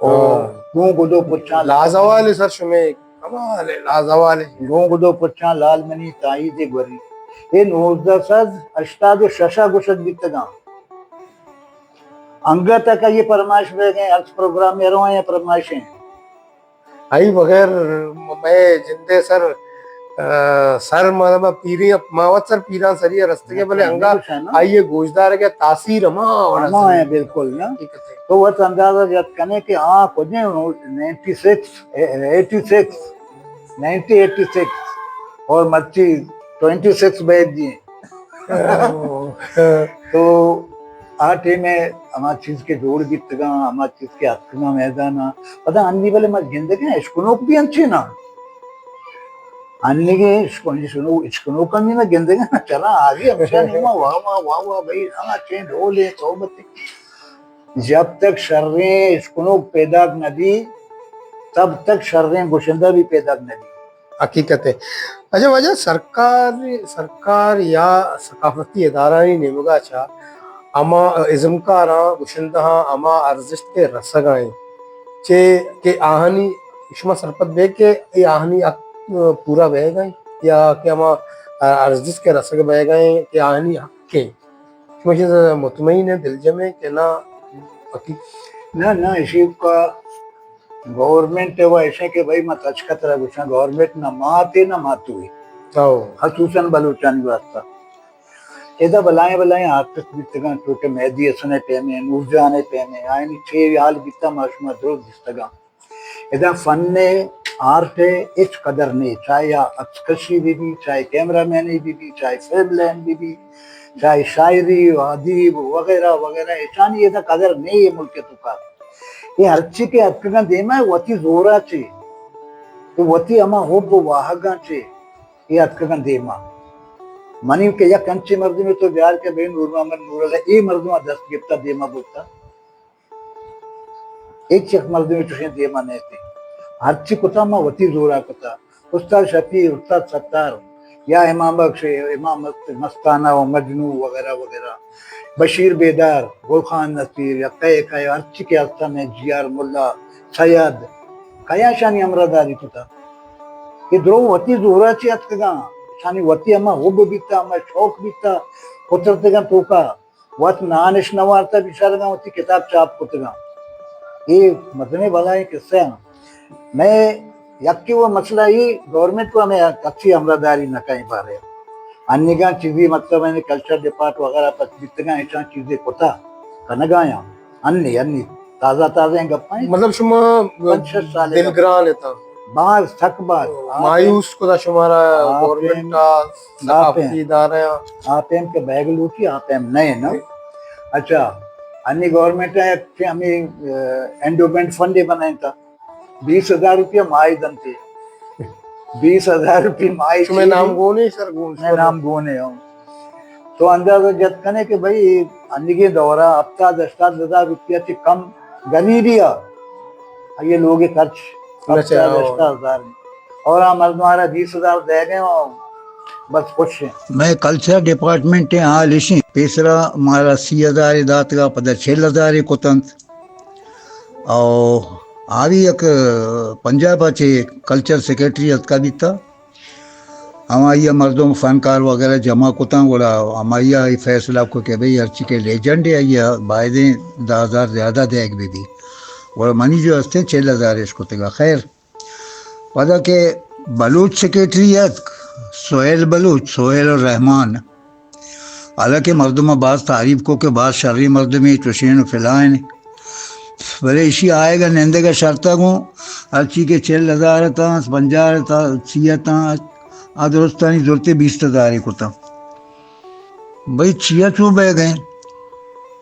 او ہاں۔ گوں گدو پچاں لازوال سر شمے کمال ہے، لازوال ہے۔ گوں گدو پچاں لال منی تائید گوری۔ اے نوزدہ سد ہشتاد و شش ءَ گوشگ بیتگاں۔ انگت ءَ کہ یہ پرمائش بہ گئے، ہر پروگرام ءَ روائیں پرمائشیں۔ آئی بغیر مئے جندے سر، آ، سر ما، ما پیری، ما وت سر پیران سری رستگے، بلے انگا آئی گوشدارگ ءِ تاثیر ہما وڑا ہما ہے، بالکل نا۔ حقیقت ہے۔ تو وت اندازہ جت کنے کہ آ کجیں ninety six, eighty six, ninety eighty six اور مرچی ٹوئنٹی سکس بیگ جی۔ تو آ ٹیم ءَ ہما چیز کہ جوڑ بیتگاں، ہما چیز کہ اتکگاں میدان ءَ، پدا انی بلے ما گندگیں اشکنوک بھی انچیں نا۔ انیگیں اشکن-، اشکنو-، اشکنوکانی ما گندگیں نا، چلا آگے ہمشانی ما واہ واہ، واہ واہ بھائی، ہما چیں ڈول ہے، صحبت ہے۔ جب تک شریں اشکنوک پیداک نہ بی، تب تک شریں گشندہ بھی پیداک نہ بی۔ حقیقت ہے۔ اچھا واجہ، سرکار، سرکار یا ثقافتی ادارہانی نیمگا چہ ہما ازمکاراں، گشندہاں ہما ارزشت کہ رسگا ایں، چے کہ آہانی شما سرپد بے کہ اے آہانی حق پورا بئیگا ایں یا کہ ہما ارزشت کہ رسگ بئیگا ایں کہ آہانی حق ایں؟ شما چیز مطمئن ہے، دلجم ہے کہ نا؟ حقیقت۔ نہ، نہ، اشی کا گورنمنٹ ءِ و ایشیں کہ بھئی ما تچک ءَ ترا گوشاں، گورنمنٹ نہ ماتے نہ ماتوے۔ او۔ خصوصاً بلوچانی واسطہ۔ ادا بلائیں بلائیں آرٹسٹ بیتگاں، چو کہ مہدی حسن ءِ پیمیں، نور جان ءِ پیمیں، آیانی چے حال بیتا ما شما درست دیستگاں۔ ادا فن ءِ، آرٹ ءِ ہچ قدر نے، چاہے آ عکس کشی بہ بی، چاہے کیمرہ مینی بہ بی، چاہے فلم لین بہ بی، چاہے شاعری و ادیب وغیرہ وغیرہ، ایشانی ادا قدر نے اے ملک ءِ توکا۔ اے ہرچی کہ اتکگاں دیما، وتی زورا چے، اے وتی ہما حب و واہگاں چے، اے اتکگاں دیما۔ منی کہ یک انچیں مردمے تو بیار کہ بھئی نور محمد نورل ءَ اے مردماں دست گپتا دیما برتا۔ ہچ یک مردمے چوشیں دیما نیتے۔ ہرچی کتا ما وتی زورا کتا۔ استاد شفیع، استاد ستار، یا امام بخش، امام مست-، مستانہ و مجنوں وغیرہ وغیرہ، بشیر بیدار، گل خان نصیر، یا کئے کئے ہرچی کہ ہستن، جی آر ملا، سید، کئے اشانی ہمراہ داری کتا؟ اے درو وتی زورا چے اتکگاں، اشانی وتی ہما حب بیتا، ہما شوق بیتا، پترتگاں توکا۔ وت نان اش نہ وارتہ، بیچارگاں وتی کتاب چاپ کتگاں۔ اے مزنیں بلائیں قصہ آں۔ مئے یکے و مسئلہ ای گورنمنٹ و ہمیں کسی ہمراہ داری نہ کئیں بارے۔ انیگاں چیزی مطلب ہے کلچر ڈپارٹ وغیرہ پس بیتگاں، ایشاں چیزے کتا۔ کنگایاں۔ انی، انی تازہ تازہ گپاں۔ مطلب شما پنچ شش سال دلگران اتاں۔ باز، سک باز۔ مایوس کتا شمارا آپ گورنمنٹ ءَ، ثقافتی ادارہ ءَ۔ آ پیم کہ بیگ لوٹی، آ پیم نئے نا۔ اچھا، انی گورنمنٹ ءَ یک ہمیں، اے، انڈومنٹ فنڈ بنائیں تا۔ بیس ہزار روپیہ ماہی دنتے۔ بیس ہزار روپیہ ماہی۔ شمئے نام گونے سر؟ گون، میں نام گونے ہوں۔ تو اندازہ جت کنے کہ بھئی، انیگیں دورہ ہفتاد ہشتاد ہزار روپیہ چی کم غریبی ہے۔ یہ لوگ خرچ ہفتاد ہشتاد ہزار ہیں۔ اور ہم مردم آ رہا بیس ہزار دے گئے اور بس خوش ہیں۔ میں کلچر ڈپارٹمنٹ ہیں، حال اشیں، پیسرا مارا سی ہزار داتگا، پدا چل ہزار کتنت۔ او آوی یک پنجاب ءَ چہ کلچر سیکرٹری اتکا بیتا۔ ہمائی ءَ مردم فنکار وغیرہ جمع کتاں، گڑا ہمائی ءَ اے فیصلہ کو کہ بھئی ہرچی کہ لیجنڈ ہے، آئی ءَ بایدیں دہ ہزار زیادہ دیگ بہ بی۔ گڑا منی جو ہستیں چل ہزار اش کتگا۔ خیر، پدا کہ بلوچ سیکرٹری اتک، سہیل بلوچ، سہیل الرحمان، حالانکہ مردم ءَ باز تعریف کو کہ باز شریں مردمے، چوشیں و فلائیں، بلے ایشی آئیگ ءَ نندگ ءَ شرتگ اوں، ہرچی کہ چل ہزار اتاں، پنجاہ اتاں، سی اتاں، آ درستانی زرتے بیست ہزار کتاں۔ بھئی چیا چو بہ گئے؟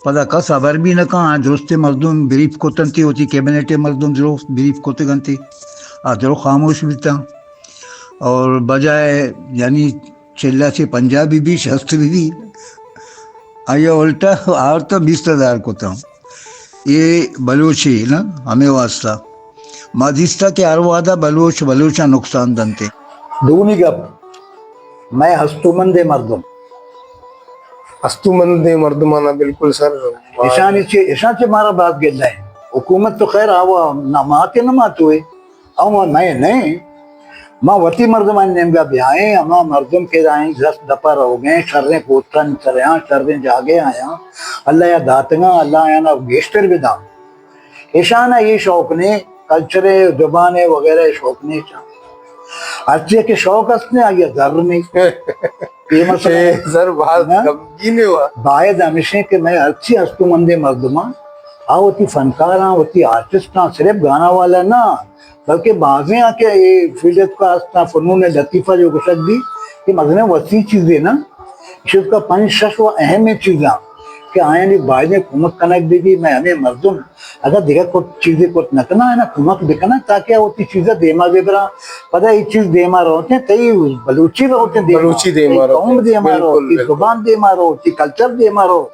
پدا کس ہبر بھی نہ کن، آ درست مردم بریف کتنتی، وتی کیبنٹ مردم درست بریف کتگنتی، آ درو خاموش بیتاں۔ اور بجائے یعنی چلا چہ پنجاہ بہ بی، شست بہ بی، آئی ءَ الٹا آورتا بیست ہزار کتاں۔ اے بلوچی نا، ہمے واسطہ ما دیستا کہ ہر وہدا بلوچ بلوچاں نقصان دنتے۔ دومی گپ، مئے ہستومندیں مردم۔ ہستومندیں مردمانا بالکل سر۔ اشانی چے، اشان چے مارا باز گلہ ہے۔ حکومت تو خیر آوا نہ ماتے نہ ماتوے۔ ہم نئے نئے، ما وتی مردمانی نیمگا بیائیں، ہما مردم کہ دائیں دست دپا روگیں، شریں پوسٹانی سرے آں، شریں جاگے آیاں، اللہ یا داتگاں، اللہ آیانا گیشتر بداں۔ ایشانا اے شوق نے، کلچرے، زبانے وغیرہ شوق نے ایشاں۔ ہرچی کہ شوق است نے، آئی زر نے۔ اے مسئلہ اے زر باز نا؟ غمگین ہے وا۔ باید ہمیشیں کہ میں ہرچی ہستومندیں مردماں، آ وتی فنکاراں، وتی آرٹسٹاں، صرف گانا والا نہ، بلکہ بازیں آ کہ اے فیلڈ اتکا ہستاں، فنون لطیفہ جو گوشگ بی، کہ مزنیں وسیع چیزے نا، ایشی اتکا پنچ شش و اہمیں چیزاں کہ آیانی بایدیں کمک کنگ بہ بی، مئے ہمے مردم اگاں دگہ کت، چیزے کت نہ کناں، آیانا کمک بکناں تاکہ آ وتی چیزا دیما ببراں۔ پدا اے چیز دیما روتیں، تئی بلوچی روتیں دیما، بلوچی دیما تئی قوم روتیں۔ دیما رو، بالکل، تئی بالکل۔ زبان دیما رو، تئی کلچر دیما رو۔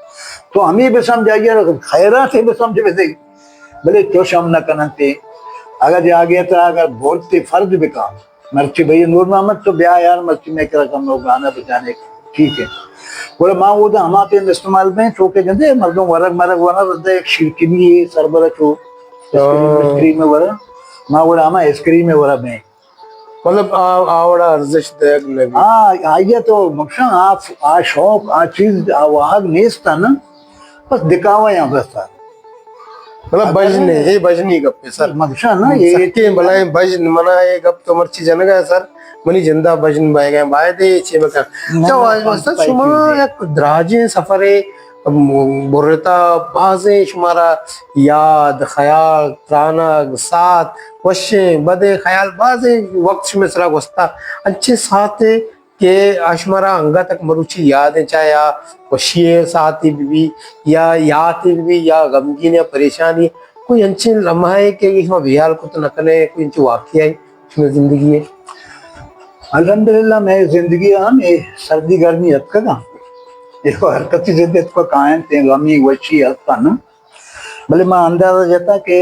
تو ہمے بسمجھائی، خیرات بسمجھ بدئی۔ بلے چوش ہم نہ کننتے۔ اگاں جاگے ترا اگر بولتے فرض بکا، مرچی بھئی نور محمد تو بیا یار، مرچی میں کرا کم نو گانا بجانے۔ ٹھیک ہے۔ گڑا ما اودا ہما پیم استعمال بیں، چوکہ جندے مردم ورگ مرگ ورا ردا یک شیرکنی ہے، سربرا چو اسکریم، اسکریم ورا۔ ما گڑا ہما اسکریم ورا بیں۔ مطلب آ، آ وڑا ارزش دیگ نہ بی۔ ہاں، آئیے تو مکشان آ، آ شوق، آ چیز، آ واہگ نیست نا۔ بس دکھاوا یا بس۔ مطلب بژن ہے، اے بژنی گپ ہے سر۔ مکشان نا، اے سکیں بلائیں بژن، منا اے گپ تو مرچی جنگا ہے سر، منی جندا بژن بائے گئے، باید ہے چی بکن۔ نہ، چا نہ، واجہ استاد، شما یک دراجیں سفرے برتا، بازیں شمارا یاد، خیال، ترانگ، سات، وشیں، بدیں خیال، بازیں وقت شمے سرا گوستا۔ انچیں ساتے کہ آ شمارا انگت تک مروچی یاد ہیں، چاہے آ وشی ساعتی بی بی یا یاتی بی بی یا غمگین یا پریشانی، کوئی انچیں لمحہ ہے کہ یہ شما بیال کت نہ کنے، کوئی انچیں واقعہ ہے شما زندگی ہے؟ الحمدللہ، میں زندگی ہم اے سردی گرمی اتکگا، اے ہر کسی زندگی اتکا کائن تے غمی وشی ہستن۔ بلے ما اندازہ جتا کہ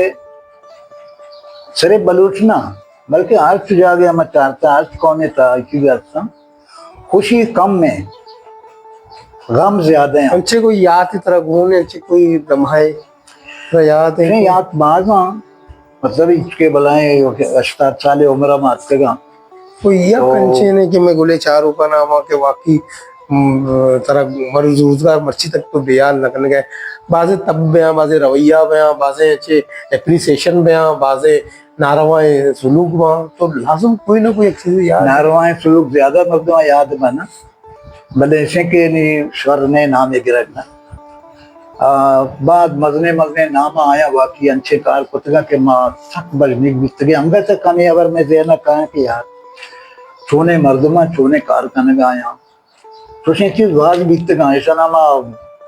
صرف بلوچ نہ، بلکہ ہرچ جاگہ ہم چارتا، ہرچ قومے تا چیز ہستاں، خوشی کم ہے، غم زیادہ ہیں۔ انچے کوئی یات ترا گون ہے، انچے کوئی لمحہ ہے ترا یاد ہے؟ نہیں، یات باز ہاں، مطلب، اچ کے بلائیں، ہشتاد سال عمر ہم آتکگاں۔ تو یک تو انچیں کہ میں گلے چاروکا ناما کہ واقعی، م، ترا مر-، روزگار مرچی تک تو بیال نہ کنگے۔ بازیں تب بیاں، بازیں رویہ بیاں، بازیں اچے اپریسیشن بیاں، بازیں ناروائیں سلوک باں، تو لازم کوئی نہ کوئی ایک چیز یاد۔ ناروائیں سلوک زیادہ مردم یاد بنا، بلے ایسے کہ نی شر نے نام گرگ نہ۔ آ، بعد مزنیں مزنیں نام آیاں واقعی انچیں کار کتگاں کہ ما سک بژنیگ بیتگیں۔ انگت کمے ہبر مئے ذہن ء کایاں کہ یار چونیں مردماں چونیں کار کنگ ء آیاں۔ چوشیں چیز باز بیتگاں، ایشانا ما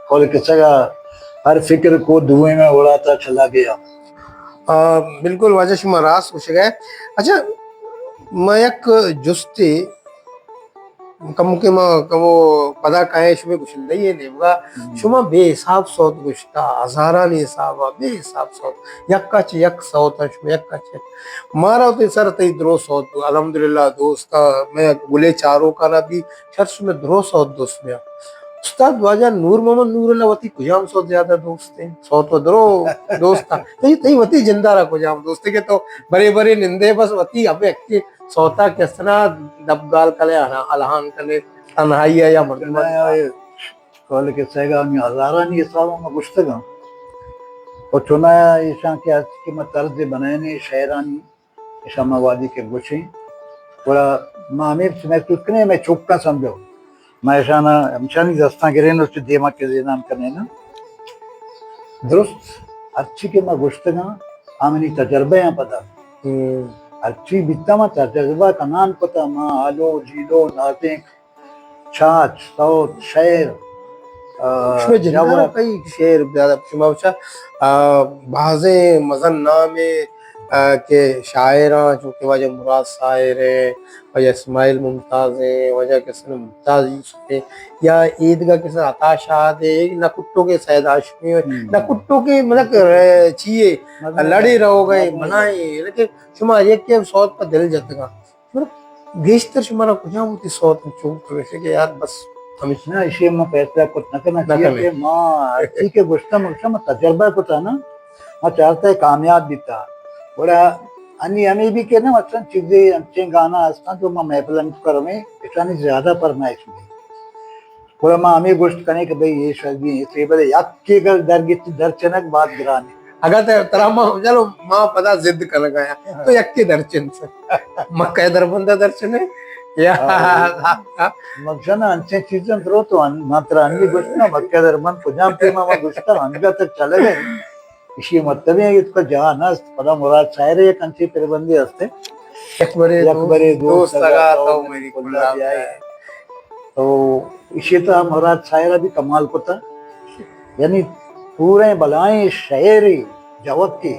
قول کسگ ء ہر فکر کو دوئیں میں اڑاتا چلا گیا۔ آ، بالکل واجہ شما راست گوشگ ء۔ اچھا، ما یک جستے کمکے ما کمو پدا کائیں شمے گشندہی ء نیمگا۔ ہم۔ شما بے حساب سوت گشتا، ہزارانی حساب ء بے حساب سوت، یکا چہ یک سوت ء شما یکا چہ یک۔ مارا وتی سر تئی درو سوت، الحمدللہ دوست ء مئے گلے چاروکانا بھی شر شمے درو سوت دوست بیا۔ استاد واجہ نور محمد نور اللہ وتی کجام سوت زیادہ دوست ہیں؟ سوت و درو دوست ء۔ تئی، تئی وتی جندارا کجام دوست ہے کہ تو برے برے نندے بس وتی ہمیں سوتا کسنا دپ گال کنے، الہان کنے، تنہائی ء یا مردم ء۔ کول کسے گا ہمیں ہزارانی حساب ء ما گشتگاں۔ و چنایا ایشاں کہ ہست کہ ما طرز بنائینے شعرانی، ایشاں ما وادی کہ گوشیں۔ گڑا ما ہمیں محسوس کنیں، ہمیں چوکاں سمجھو۔ ما ایشانا ہمشانی دستاں گرین و چہ دیما کہ زینان کنیں نا۔ درست ہرچی کہ ما گشتگاں، آ منی تجربہ آں پدا۔ ہم۔ ہرچی بیتا ما تجربہ کنان کتا، ما آلو، جیلو، نازینک، چاچ، سوت، شعر، آ، شما جنگا جواب۔ کئی شعر زیادہ شما بچا، آ، بازیں مزن نام ہے، آ، کہ شاعراں چونکہ واجہ مراد ساحر ہیں، واجہ اسماعیل ممتاز ہیں، واجہ کسن ممتاز یوسف ہیں، یا ایدگا کسن عطا شاد ہیں، نہ کٹو کے سید ہاشمی ہیں، ہم۔ نہ کٹو کے مطلب، آ، چیئے، مزن لڑے رہو گئے، مزن بنائیں، لیکن شما یک کے سوت پر دل جتگا۔ مطلب، گیشتر شمارا کجام وتی سوت چوک پروشے کہ یار بس ہمیش نہ، ایشی ما فیصلہ کت نہ کناں، نہ چیا کناں۔ کہ ما ہرچی کہ گوشتہ، ما گوشتہ، ما تجربہ کتا نا، ما چارتا کامیاب بیتا۔ گڑا انی ہمیں بھی کہ نا، مثلاً چیزے انچیں گانا ہستاں جو ما محفل انت کرمیں، اشانی زیادہ فرمائش بھی۔ گڑا ما ہمے گوشت کنیں کہ بھئی اے شرگی اے ٹیبل ء یکے گر درگیت درچنگ باز گران انت۔ اگاں ترا، ترا ما، چلو ما پدا ضد کنگ ء آیاں۔ تو یکے درچن، مکہ دربند ء درچنے یا؟ ہاں۔ مقصد انچیں چیزاں درو تو ان-، ما ترا انی گوشت نا، مکہ دربند کجام ٹیم ء ما گوشتا، انگت تک چلگ ء۔ ایشی مطلب ہے کہ تو جہان است، پدا مراد شاعر یک انچیں پربندے ہستے۔ یک برے یک برے دوست، دوست اگا تو میری کلا بیائے۔ تو ایشی تہا مراد شاعر بھی کمال کتا، یعنی پورے بلائیں شعر جوکے،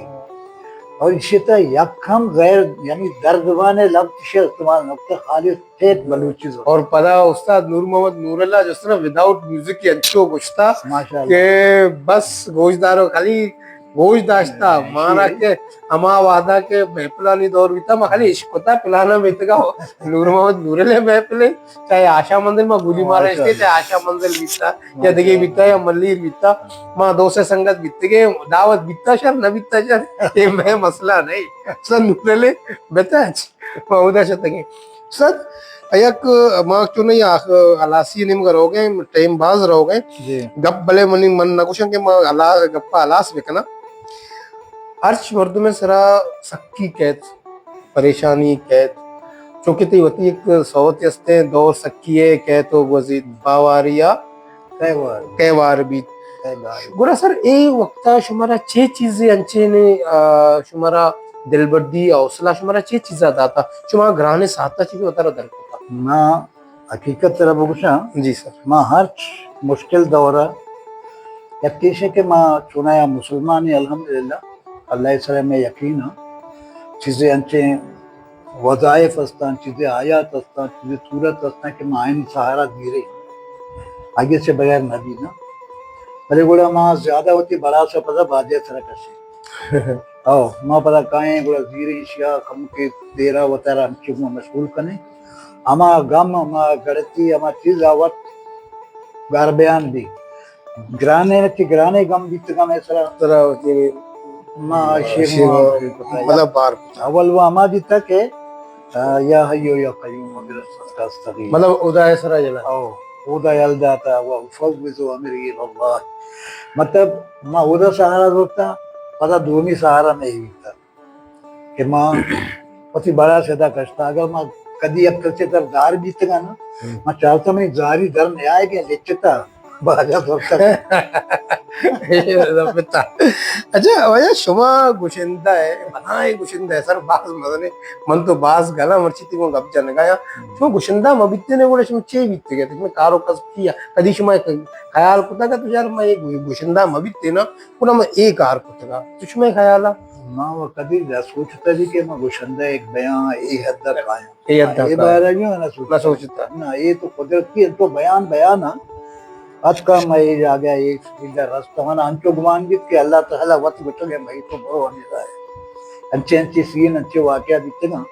اور ایشی تہا یک ہم غیر یعنی درد بانے لفظ ایشی استعمال نہ کتا، خالص ٹھیک بلوچی زبان۔ اور پدا استاد نور محمد نور اللہ جس طرح وداؤٹ میوزک کی انچو گشتا ماشاءاللہ۔ کہ بس گوشدارو خالی گوش داشتا، مارا کہ ہما وہدا کہ محفلانی دور بیتا، ما خالی عشق کتا، پلانا میتگا نور محمد نورل محفل، چاہے آشا منزل، ما گولی مارا اشتے، چاہے آشا منزل بیتا، یا دگے بیتا، یا ملیر بیتا، ما دو سے سنگت بیتگے، دعوت بیتا شر، نہ بیتا شر، یہ میں مسئلہ نہیں۔ سر نورل بتاچ۔ ما اودا شتگیں۔ استاد، یک ما چون نہیں آخ-، ہلاسی نیمگا روگ ء، ٹائم باز روگ ء۔ جی۔ گپ بلے منی من نہ گوشاں کہ ما ہلا-، گپ ء ہلاس بکناں۔ ہرچ مردم ء سرا سکی کیت، پریشانی کیت، چونکہ تئی وتی یک سوت استیں، دور سکی ء کیت و گوزیت باواری ء کئے وار۔ کئے وار بیت۔ کئے وار۔ گڑا سر، اے وقتا شمارا چے چیزے انچیں، آ، شمارا دلبردی، حوصلہ شمارا چے چیزا داتا؟ شما گرانیں ساعتا چے وتارا در کتا؟ ما حقیقت ترا بگوشاں، جی سر۔ ما ہرچ مشکل دورا، یک ایشیں کہ ما چونایا مسلمانیں الحمدللہ، اللہ ء سرا مئے یقین ء، چیزے انچیں وظائف استاں، چیزے آیات استاں، چیزے صورت استاں کہ ما آیانی سہارا زیریں، آئی ء چہ بغیر نہ بیناں۔ بلے گڑا ما زیادہ وتی بڑاس ء پدا بادے ء سرا کشیں۔ او، ما پدا کائیں گڑا زیریں ایشی ء کمکے دیرا وتارا انچو ما مشغول کنیں۔ ہما غم، ہما گڑتی، ہما چیز آ وت گار بیان بی۔ گرانیں چہ گرانیں غم بیتگاں مئے سرا۔ ترا وتی ما شیخ شیخ ما مطلب بار کتا۔ اول وہ ہما بیتا کہ، آ، یا حی یا قیوم برحمتک استغیث۔ مطلب خدا ء سرا جنا۔ او، خدا یل داتا و افوض امری الی اللہ۔ مطلب ما خدا سہارا زورتا، پدا دومی سہارا نہیں بیتا۔ کہ ما وتی بڑا سدا کشتا۔ اگر ما کدی یک کلچے در دار بیتگا نا، ہم۔ ما چارتا منی زاری در نیائے گے لچتا۔ باجا سرتگ۔ اچھا، واجہ شما گشندہ ئے، بلاہیں گشندہ ئے، سر باز مزنیں، من تو باز گلاں، مرچی تئی گوں گپ جنگا یا۔ شما گشندہ مہ بیتین ئے، گڑا شما چے بیتگ ئے؟ شما کار و کسب چی یا؟ کدی شما خیال کتگ کہ تو یار، من اے گشندہ مہ بیتین آں، گڑا من اے کار کتگ آں۔ تو شما خیال ءَ؟ ما و کدی نہ سوچتگ کہ من گشندہ یک بیاں، اے حد ءَ کایاں۔ اے حد ءَ اے کایاں۔ بارہ جو نہ سوچتگ۔ نہ سوچتگ۔ نہ، اے تو قدرتی انت، تو بیان بیان ءَ۔ اتکا ما اے جاگہ اے فیلڈ ءَ رستگ، من انچو گمان بیت کہ اللہ تعالیٰ وت گوشگ ءَ مئی تو برو ہمے راہ ءَ۔ انچیں انچیں سین، انچیں واقعہ بیتگاں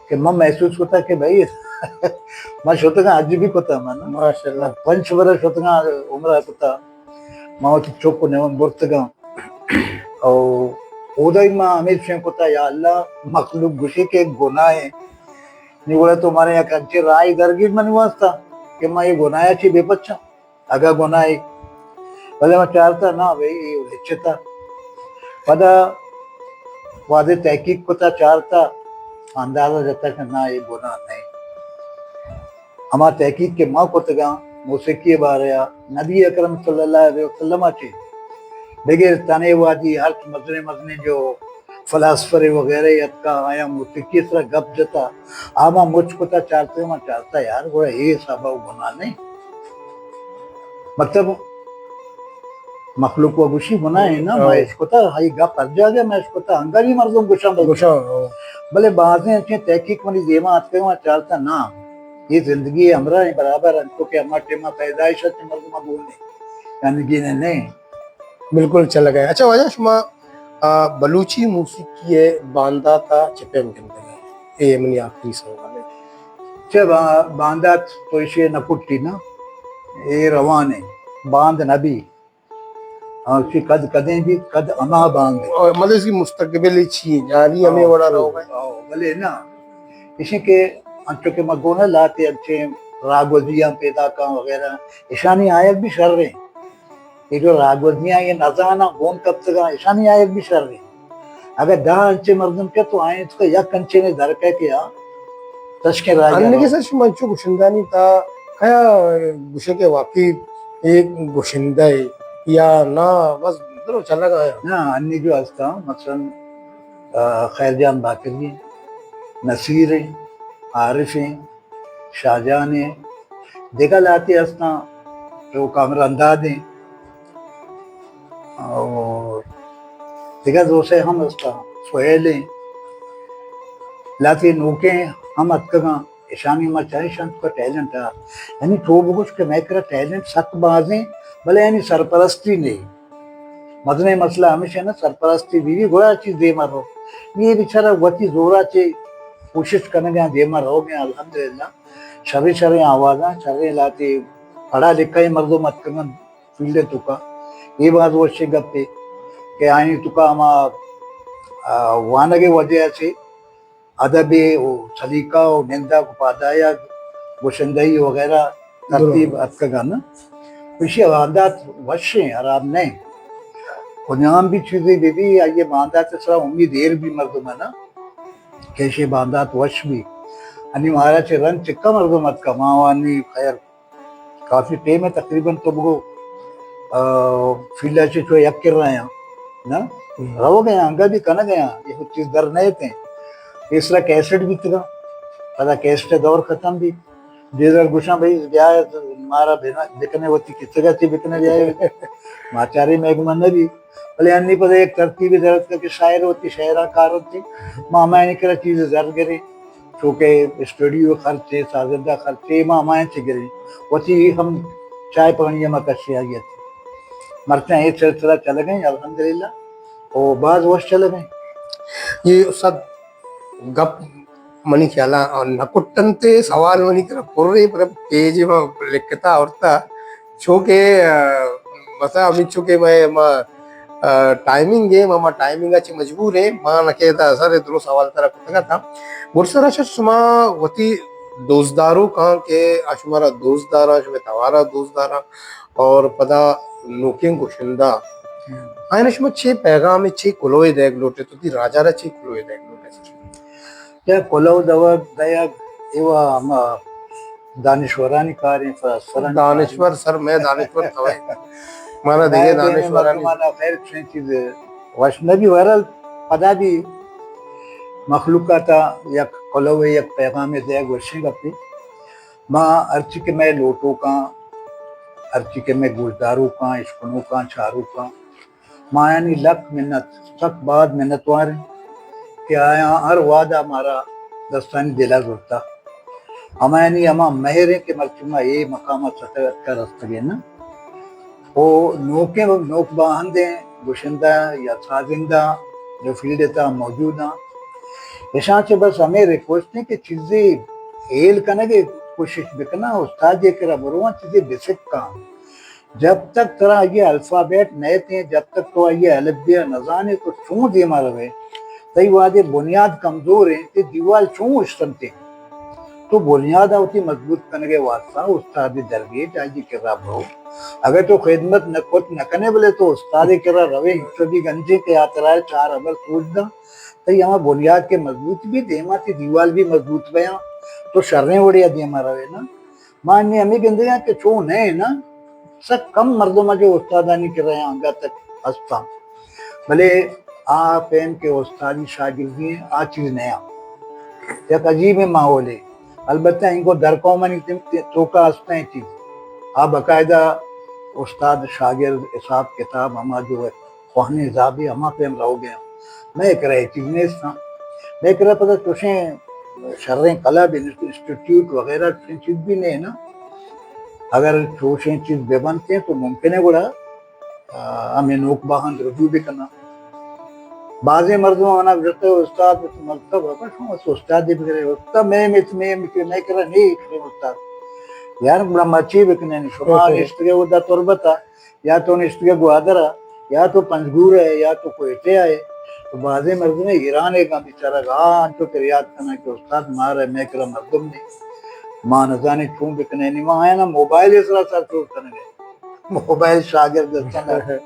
کہ من محسوس کتا کہ بھئی من شتگاں، حج بھی کتا من۔ ماشاءاللہ۔ پنچ برس شتگاں، عمرہ کتا۔ ما وتی چک و نمن برتگاں۔ او اودا ہی ما ہمے چیں کتا، یا اللہ، مخلوق گوشی کہ گناہ ہے۔ نی گڑا تو مارے یک انچیں راہی درگیج منی واسطہ کہ ما یہ گناہ چی بے پچاں۔ اگا گناہ ہے، بلے ما چارتا نا بھئی، یہ لچتا۔ پدا وعدے تحقیق کتا، چارتا، اندازہ جتا کہ نا، یہ گناہ نہیں۔ ہما تحقیق کہ ما کتگاں موسیقی ءِ بارے ءَ، نبی اکرم صلی اللہ علیہ وسلم ءَ چہ بگر تنے وادی ہرچ مزنیں مزنیں جو فلاسفر وغیرہ اتکا، آیاں موسیقی ءِ سرا گپ جتا، آ ما مچ کتا، چارتگاں، ما چارتا یار، گڑا اے حساب ءَ گناہ نہیں۔ مطلب مخلوق و گوشی گناہ ہے نا، ہاں۔ ما اشکتا، ہائی گپ ہر جاگہ ما اشکتا، انگا بھی مردم گوشاں بلکہ۔ گوشاں، ہاں۔ بلے بازیں انچیں تحقیق منی دیما اتکگ، ما چارتا نا، یہ زندگی ہمراہ ہیں برابر، انچو کہ ہما ٹیما پیدائش ات مردم بولنے، یعنی گینے نہیں۔ بالکل چلگ ءَ۔ اچھا واجہ، شما، آ، بلوچی موسیقی ءِ باندات ءَ چہ پیم گندگ ءَ؟ اے منی آخری سوال ہے۔ چہ با-، باندات تو ایشی نہ کٹی نا، اے روان ہے، باند نہ بی۔ ہاں، چی کد کدیں بیت، کد ہما باند۔ اور مطلب اس کی مستقبل چی ہے؟ جاری ہمیں ہاں، وڑا ہاں، رہو گئے۔ ہاں، بلے نا، اسی کہ انچو کہ ما گونا لاتے انچیں راگوزیاں پیدا کاں وغیرہ، اشانی آیگ بھی شر ہیں۔ یہ جو راگوزیاں یہ نزاناں گون کپتگاں، اشانی آیگ بھی شر ہیں۔ اگر دہ انچیں مردم کے تو آئیں تو یک انچیں نے در کے کہ آ تشکیں راجا انگی رہو۔ سر شما انچو گشندانی تا کیا گشے کہ واقعی ایک گشندہ ہے یا نا، بس درو چلگ آیا۔ نا، انی جو ہستا، مثلاً، آ، خیر جان باقری ہیں، نصیر ہیں، عارف ہیں، شاہ جان ہیں، دگہ لاتے ہستاں، جو کامران داد ہیں، اور دگہ دوسے ہم ہستاں، سہیل ہیں، لاتے نوکیں ہم اتکگاں۔ اشانی ما چاہے شان تو ٹیلنٹ ہے۔ یعنی تو بگوش کہ میں کرا ٹیلنٹ سک بازیں، بلے یعنی سرپرستی نہیں۔ مزنیں مسئلہ ہمیشہ نا سرپرستی بیوی گڑا چیز دیما رو۔ یہ بیچارہ وتی زورا چے کوشش کنگا دیما روگے الحمدللہ۔ شریں شریں آوازاں، شریں لاتے پڑھا لکھا مردم اتکگن فیلڈ توکا۔ یہ باز وشیں گپے کہ آئیں توکا ہما، آ، وانگے وجہ سے ادب و سلیقہ و نندگ و پادآیگ، گشندہی وغیرہ ترتیب درست۔ اتکگ انت۔ ایشی باندات وش ہیں، حرام نہیں۔ کجام بھی چیزیں بہ بی، آئی باندات سرا امید ایر بھی مردم ہے نا کہ ایشی باندات وش بھی۔ انی مارا چہ رند چکا مردم اتکا، ما وانی خیر کافی ٹیم ہے، تقریباً تو بگو، آ، فیلڈ ءَ چہ چو یک کر رہے ہیں، نا؟ ہم۔ رو گئے ہیں، انگا بھی کنا گئے ہیں، یہ کچھ چیز در نہیں تھے۔ اس طرح کیسٹ بھی تھا، پدا کیسٹ دور ختم بھی۔ جی در گوشاں بھائی، بیا مارا بنا-، بکنے ہوتی کتگا چی بکنے جائے۔ ماچاری میگمان نہ بھی۔ بلے انی پدا ایک ترتیب درت کہ شاعر ہوتی، شاعرہ کار ہوتی۔ ما ہمائنی کرا چیز زر گرے۔ چونکہ اسٹوڈیو خرچے، سازندہ خرچے، ما ہمائیں چہ گریں۔ وتی ہم چائے پانی ما کشے آئی ات۔ مرچاں اے سلسلہ چلگیں، الحمدللہ۔ او باز وش چلگیں۔ یہ استاد گپ منی خیالا نہ کٹنتے، سوال منی کرا پرے، پر پیج ما لکھتا اورتا۔ چونکہ، آ، مثلاً ہمینچو کہ مئے، ما، آ، ٹائمنگ ہے، ما، ما ٹائمنگ ءَ چہ مجبور ہیں، ما نہ کہتا سر درو سوال ترا کتگا تھا۔ گڈسرا شر شما وتی دوستدارو کہاں کہ آ شمارا دوستداراں، شمئے توارا دوستداراں اور پدا نوکیں گشندہ۔ ہم۔ آئین شما چے پیغام، چے کلوے دیگ لوٹے، تو تی راجا را چے کلوے دیگ لوٹے سر؟ یا کلو دوگ دیگ، ایوا ہما دانشورانی کاریں، فلاسفرانی دانشور کاریں۔ سر، میں دانشور توئے۔ مانا دیگه دانشورانی۔ مردمانا خیر چین چیز وش نبی، ورل پدا بھی مخلوقاتا یک کلوے، یک پیغامے دے، گوشیں گپے۔ ما ہرچی کہ میں لوٹوکاں، ہرچی کہ میں گوشداروکاں، اشکنوکاں، چاروکاں، ما آیانی لک منت، سک باز منتوار ایں کہ آیاں ہر وہدا مارا دستانی دلا زرتا۔ ہمایانی ہما مہر ایں کہ مرچی ما اے مقاما ستک اتکا رستگیں نا۔ او نوکیں، نوک باہندیں گشندہ یا سازندہ جو فیلڈ تا موجود آں، اشاں چہ بس ہمے ریکویسٹ ایں کہ چیزے ہیل کنگے کوشش بکناں، استادے کرا برواں، چیزے بسکاں۔ جب تک ترا آئی الفابیٹ نئیت ایں، جب تک تو آئی الف بے نزانے تو چون دیما روے؟ تئی وہدے بنیاد کمزور ایں، تئی دیوال چون اشتنت ایں؟ تو بنیاد وتی مضبوط کنگے واسطہ استاد درگیج آئی کرا برو۔ اگر تو خدمت نہ کت نہ کنے بلے تو استاد کرا روے، ہچو بھی گنجے کہ آ ترا چار ہبر سوج داں، تئی ہما بنیاد کہ مضبوط بی، دیما تئی دیوال بھی مضبوط بیاں، تو شریں وڑے دیما روے نا۔ ما نی ہمے گندگاں کہ چو نہ ایں نا، سک کم مردم جو استادانی کرا انگت ہستاں، بلے آ پیم کہ استادی شاگردی ایں، آ چیز نیا۔ یک عجیبیں ماحولے۔ البتہ اینگو در قومانی تم-، توکا ہستیں چیز۔ آ باقاعدہ استاد شاگرد حساب کتاب ہما جو ہے، کوہنیں حسابے ہما پیم روگے آں۔ مئے کرا اے چیز نیستاں۔ مئے کرا پدا چوشیں شریں کلب، انسٹیٹیوٹ وغیرہ چوشیں چیز بھی نہ ایں نا۔ اگر چوشیں چیز بہ بنتیں تو ممکن ایں گڑا، آ، ہمے نوک باہند رجوع بکناں۔ بازیں مردم منا گوشتہ، استاد، مکتب ءَ شما استادے بگرے، استاد مئے مت، مئے مت، مئے کرا نہ ایں استاد۔ یار گڑا ما چی بکنیں؟ شما نشتگے اودا تربت ءَ، یا تو نشتگے گوادر ءَ، یا تو پنجگور ءَ، یا تو کوئٹہ ءَ۔ تو بازیں مردم ایران ءَ گاں بیچارہ آ انچو فریاد کناں کہ استاد مارا مئے کرا مردم نے، ما نزانیں چون بکنیں۔ نی ما آیانا موبائل ءِ سرا سر چوٹ کنگے، موبائل شاگرد اتنت۔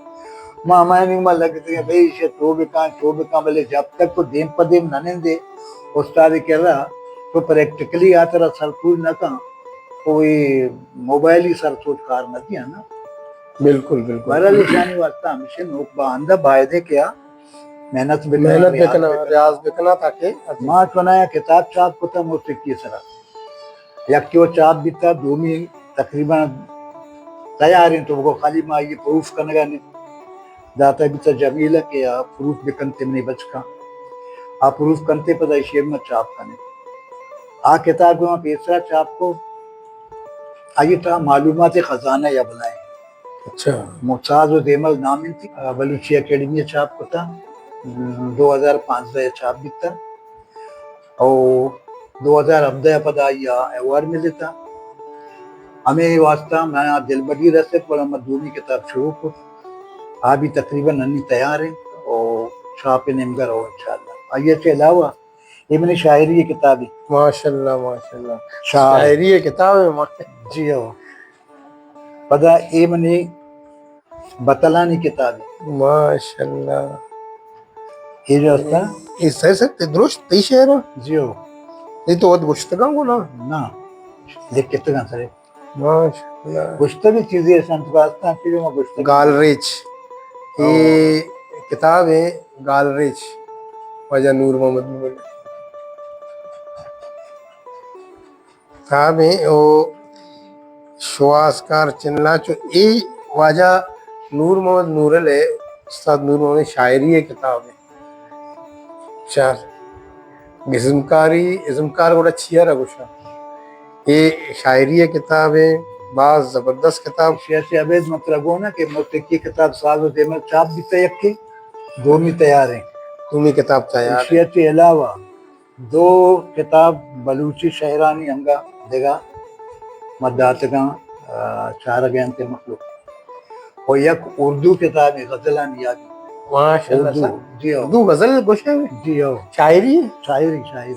ما ہمایانی ما لگتگیں بھئی ایشی چو بکن، چو بکن، بلے جب تک تو دیم پہ دیم نہ نندے استاد کرا، تو پریکٹیکلی آ ترا سرپول نہ کن، تو اے موبائلی سر سوچ کار نہ دیاں نا۔ بالکل، بالکل۔ بہرحال ایشانی واسطہ ہمیشہ نوک باہندہ بایدے کہ آ محنت بکن، محنت ریاض بکن، بکن۔ ریاض بکن تاکہ ما چونایا کتاب چاپ کتا موسیقی سرا۔ یکے و چاپ بیتا، دومی تقریباً تیار ایں، تو بگو خالی ما آئی پروف کنگا نی داتا بیتا جمیل ءَ کہ آ پروف بکنتے منی بچکاں۔ آ پروف کنتے پدا ایشی ما چاپ کنیں۔ آ کتاب ما پیسرا چاپ کو، آئی تہا معلومات خزانہ یا بلائیں۔ اچھا۔ ممتاز و دیمل نام انت، بلوچی اکیڈمی ءَ چاپ کتا، دو ہزار پانزدہ ءَ چاپ بیتا۔ او دو ہزار ہبدہ ءَ پدا آئی ءَ ایوارڈ ملتا۔ ہمے واسطہ منا دلبڈی رست، گڑا ما دومی کتاب شروع کت۔ آ بھی تقریباً انی تیار ایں او چاپ ءِ نیمگا رو انشاءاللہ۔ آئی ءَ چہ علاوہ اے منی شاعری ءِ کتابے۔ ماشاءاللہ، ماشاءاللہ۔ شاعر۔ شاعری ءِ کتابے، ما-، جی ہو۔ پدا اے منی بتلانی کتابے۔ ماشاءاللہ۔ اے جو استا؟ اے سر سر تے درست تئی شعر ایں؟ جی ہو۔ اے تو وت گشتگاں گو نا؟ نا۔ لکھتگاں سر۔ ماشاءاللہ۔ گشتگی چیزے اش انت، واسطہ چیزے ما گشتگ۔ گالریچ۔ اے کتاب ایں گالریچ۔ واجہ نور محمد نور۔ کتاب ایں او شوہازکار چنلاچو، اے واجہ نور محمد نورل ءِ، استاد نور محمد شاعری ءِ کتاب ایں۔ شعر۔ ازمکاری، ازمکار گڑا چی ءَ را گوشاں؟ اے شاعری ءِ کتاب ایں، باز زبردست کتاب۔ ایشی ءَ چہ ابید من ترا گونا کہ موسیقی کتاب ساز و دیمل چاپ بیتا یکے، دومی تیار ایں۔ دومی کتاب تیار ایں۔ ایشی ءَ چہ علاوہ دو کتاب بلوچی شعرانی انگا دگہ ما داتگاں، آ، چارگ ءَ انت مخلوق۔ و یک اردو کتابے غزلانی یادی۔ ماشاءاللہ اردو، سر۔ جی ہو۔ اردو غزل گوشے؟ جی ہو۔ شاعری؟ شاعری، شاعری۔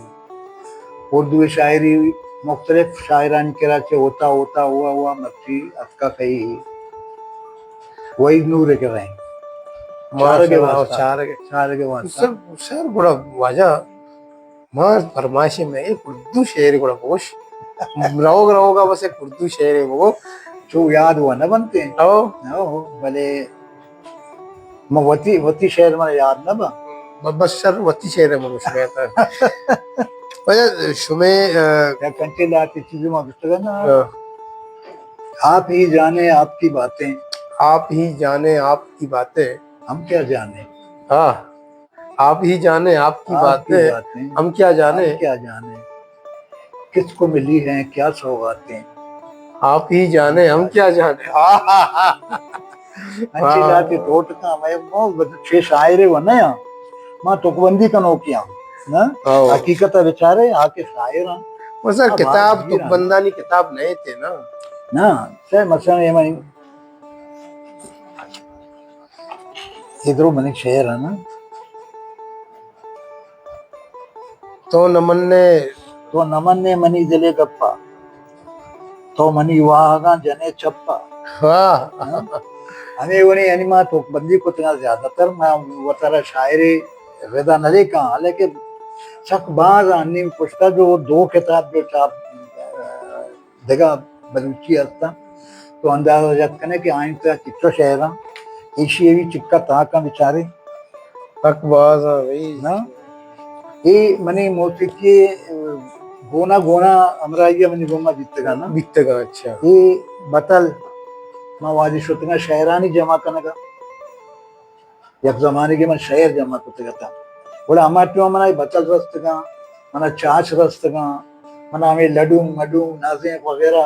اردو شاعری مختلف شاعرانی کرا چہ ہوتا ہوتا ہوا ہوا مرچی اتکا کئی وحید نور ءِ کرا ایں۔ ماشاءاللہ، چارگ ءِ واسطہ۔ چارگ ءِ۔ چارگ ءِ واسطہ۔ سر، سر گڑا واجہ ما فرمائش میں اردو شعر گڑا گوش۔ روگ روگا بس ایک اردو شعرے بگو۔ چو یاد ہوا نہ بنتے ہیں۔ او۔ او، بلے ما وتی، وتی شعر من یاد نہ با۔ ب-، بس شر وتی شعر من شمے تا۔ وجہ شمے، آ، یا کنٹے لاتے چیزیں ما گفتگا نا۔ ہاں۔ آپ ہی جانے آپ کی باتیں۔ آپ ہی جانے آپ کی باتیں۔ ہم کیا جانے؟ ہاں۔ آپ ہی جانے آپ کی آپ کی باتیں، باتیں۔ ہم کیا جانے؟ ہم کیا جانے؟ کس کو ملی ہیں کیا سوغاتیں؟ آپ ہی جانے، ہم کیا جانے؟ انچی لاتی ٹوٹکا، میں بہت بڑے چھ شاعرے و نیا۔ ما تکبندی کنوکیاں، نا؟ او۔ حقیقت بچارے، آ کے شاعر ہیں۔ مثلاً آ کتاب، بات گیر ہیں۔ تکبندانی کتاب نئے تھے نا؟ نا، سے مثلاً یہ میں ادرو منی شعر ہے نا۔ تو نہ منے۔ تو نہ منے منی دل ءِ گپا۔ تو منی واہگاں جنے چپا۔ واہ۔ ہاں؟ ہمے وڑیں یعنی ما تکبندی کتگاں زیادہ تر، ما وتارا شاعری ردا نہ لیکاں، حالانکہ سک باز آں، نیم پشتا جو دو کتاب جو چاپ، دگہ بلوچی ہستاں، تو اندازہ جت کنے کہ آئین تہا چچو شعراں، ایشی ءَ بھی چکا تاکاں بچارے۔ حق باز آں بھئی۔ نا؟ اے منی موسیقی گونا گونا ہمراہی ءَ منی گوما بیتگاں نا؟ بیتگاں، اچھا۔ اے بتل ما وادی شتگاں شعرانی جمع کنگا۔ یک زمانگے من شعر جمع کتگ اتاں۔ گڑا ہما ٹیم ءَ منا اے بتل رستگاں، منا چاچ رستگاں، منا ہمے لڈونگ، مڈونگ، نازینک وغیرہ،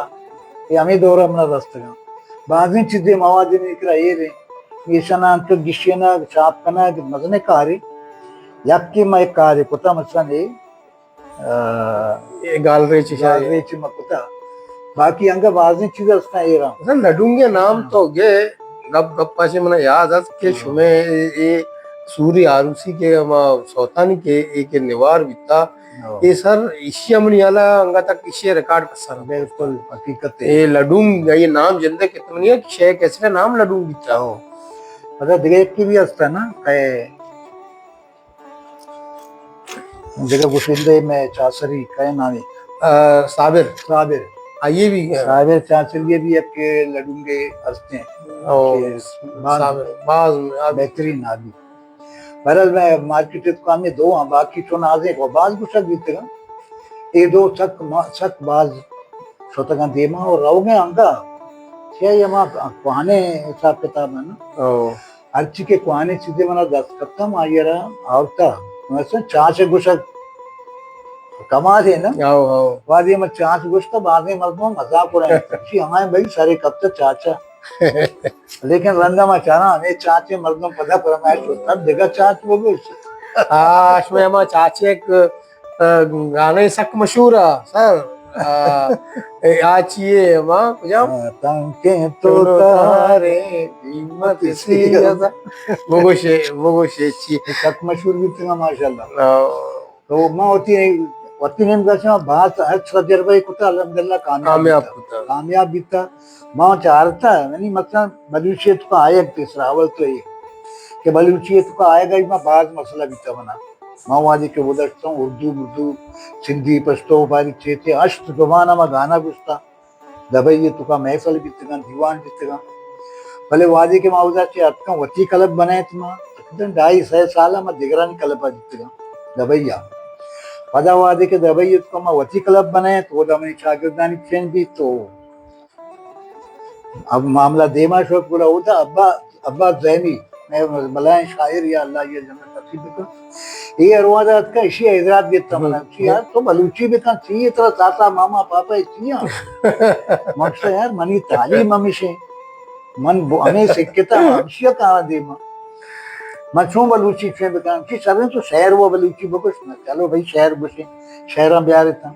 اے ہمے دور ءَ منا رستگاں۔ بازیں چیزے مواد منی کرا ایر انت۔ ایشاں انچو گیشینگ، چاپ کنگ، مزنیں کارے۔ یکے ما یک کارے کتہ، مثلاً اے آ، اے گالریچ، گالریچ ما کتا۔ باقی انگا بازیں چیز ہستاں ایران۔ مثلاً لڈونگے نام ہاں۔ تو گے گپ گپ پاشے منا یاد است کہ ہاں۔ شمے اے، اے سوری آروسی کے ہما سوتانی کے اے کے نوار بیتا۔ ہاں۔ اے سر ایشی منی حالا انگا تک ایشی ریکارڈ کسر۔ بالکل حقیقت ہے۔ اے لڈونگ، اے نام جندے کت منی ہے کہ شے کیسے نام لڈونگ بیتا۔ ہاں۔ پتہ دگہ ایک کی بھی ہستا نا، کہ دگہ گشندہ میں چاسری کئے نامی؟ آ، صابر۔ صابر۔ آئیے بھی، آ، صابر چاسری یہ بھی ایک لڈونگے ہستے ہیں۔ او، کہ باز صابر، باز، آ، بہترین آدمی۔ بہرحال میں مارکیٹ تو ہمیں دو ہاں، باقی چون آزیں کو باز گشک بیتگا۔ اے دو سک ما-، سک باز شتگاں دیما اور روگے انگا۔ چیا یہ ما کوانے حساب کتاب ہے نا۔ او۔ ہرچی کہ کوہنیں چیزے منا دست کپتہ، ما آئی ءَ را آورتہ۔ مثلاً چاچ ءَ گوشگ کمالے نا۔ ہو، ہو۔ وہدے من چاچ گوشتہ، بازیں مردم مزاق اڑائینتہ۔ چی ہمائیں بھئی سرے کپتہ چاچ ءَ۔ لیکن رندا ما چاراں ہمے چاچیں مردم پدا فرمائش کرتہ، دگہ چاچ بگوش۔ آ، شمئے ہما چاچے کہ آ، گانے سک مشہور آ، سر۔ آ، اے، آ چیے ہما، کجام؟ آ، تنکیں تو تو تارے قیمت سی ہزار۔ بگوشے، بگوشے چی؟ سک مشہور بیتگا، ماشاءاللہ۔ آ۔ تو ما وتی، وتی نیم گشاں، باز ہر تجربہ کتا، الحمدللہ کامیاب کامیاب بیتا۔ کتا۔ کامیاب بیتا۔ ما چارتا، یعنی مثلاً بلوچیت کا آیگ تیسرا اول تو یہ کہ بلوچیت کا آیگ ما باز مسئلہ بیتا بنا۔ ما وہدے کہ گدشتاں، اردو، مردو، سندھی، پشتو، باری چیتے ہشت زبان ءَ ما گانا گوشتاں۔ دبئی ءِ توکا محفل بیتگاں، دیوان بیتگاں۔ بلے وہدے کہ ما اودا چہ اتکاں، وتی کلب بنائینت ما، تقریباً ڈھائی سئے سال ءَ ما دگرانی کلب ءَ بیتگاں دبئی ءَ۔ پدا وہدے کہ دبئی ءِ توکا ما وتی کلب بنائینت، اودا منی چاگردانی ٹرین بیت تو اب معاملہ دیما شت، گڑا اودا ابا، عباس زینی، مئے بلائیں شاعر، یا اللہ یہ جنت نصیب بکن۔ اے اروادا اتکا، اشی حیدرات گپتا منا۔ ہم۔ چی یار، تو بلوچی بکن، چی ترا تاتا، ماما، پاپا، چی ہاں؟ مقصد یار، منی تعلیم ہمیشیں۔ من ب-، ہمیں سکتا، ہمشی کارا دیما۔ من چون بلوچی چون بکن؟ چی سریں تو شعر و بلوچی بگوش نا۔ چلو بھائی، شعر گوشیں، شعراں بیارتاں۔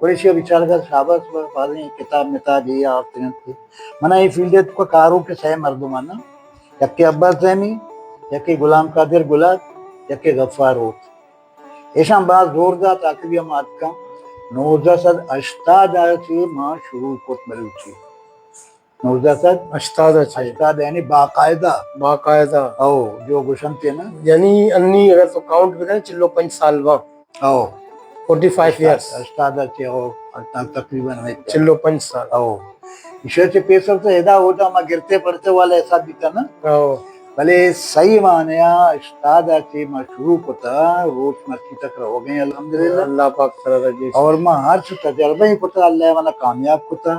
گڑا ایشی ءَ بیچارگ ءَ شاباس، بازیں کتاب متاب اے آورتگ انت کہ من ءَ اے فیلڈ ءِ توکا کاروک ءِ سئے مردم آں نا، یکے عباس زینی، یکے غلام قادر گلاب، یکے غفار ہوت۔ ایشاں باز زور دات، آخری ءَ ما اتکاں۔ نوزدہ سد ہشتاد ءَ چہ ما شروع کت بلوچی۔ نوزدہ سد ہشتاد ءَ چہ۔ ہشتاد یعنی باقاعدہ۔ باقاعدہ۔ او، جو گوشنتے نا۔ یعنی انی اگر تو کاؤنٹ بکنے، چل و پنچ سال واں۔ او۔ Forty five years. استاد ءَ چہ او تقریباً ہمے چل و پنچ سال۔ او۔ ایشی ءَ چہ پیسر تو ادا اودا ما گرتے پڑتے والا حساب بیتا نا۔ او۔ بلے صحیح معنی ءَ استاد ءَ چہ ما شروع کتا، روچ مرچی تک روگ ءَ ایں الحمدللہ۔ اللہ پاک سرا رجی۔ اور ما ہرچ تجربہ ہی کتا، اللہ ءَ منا کامیاب کتا۔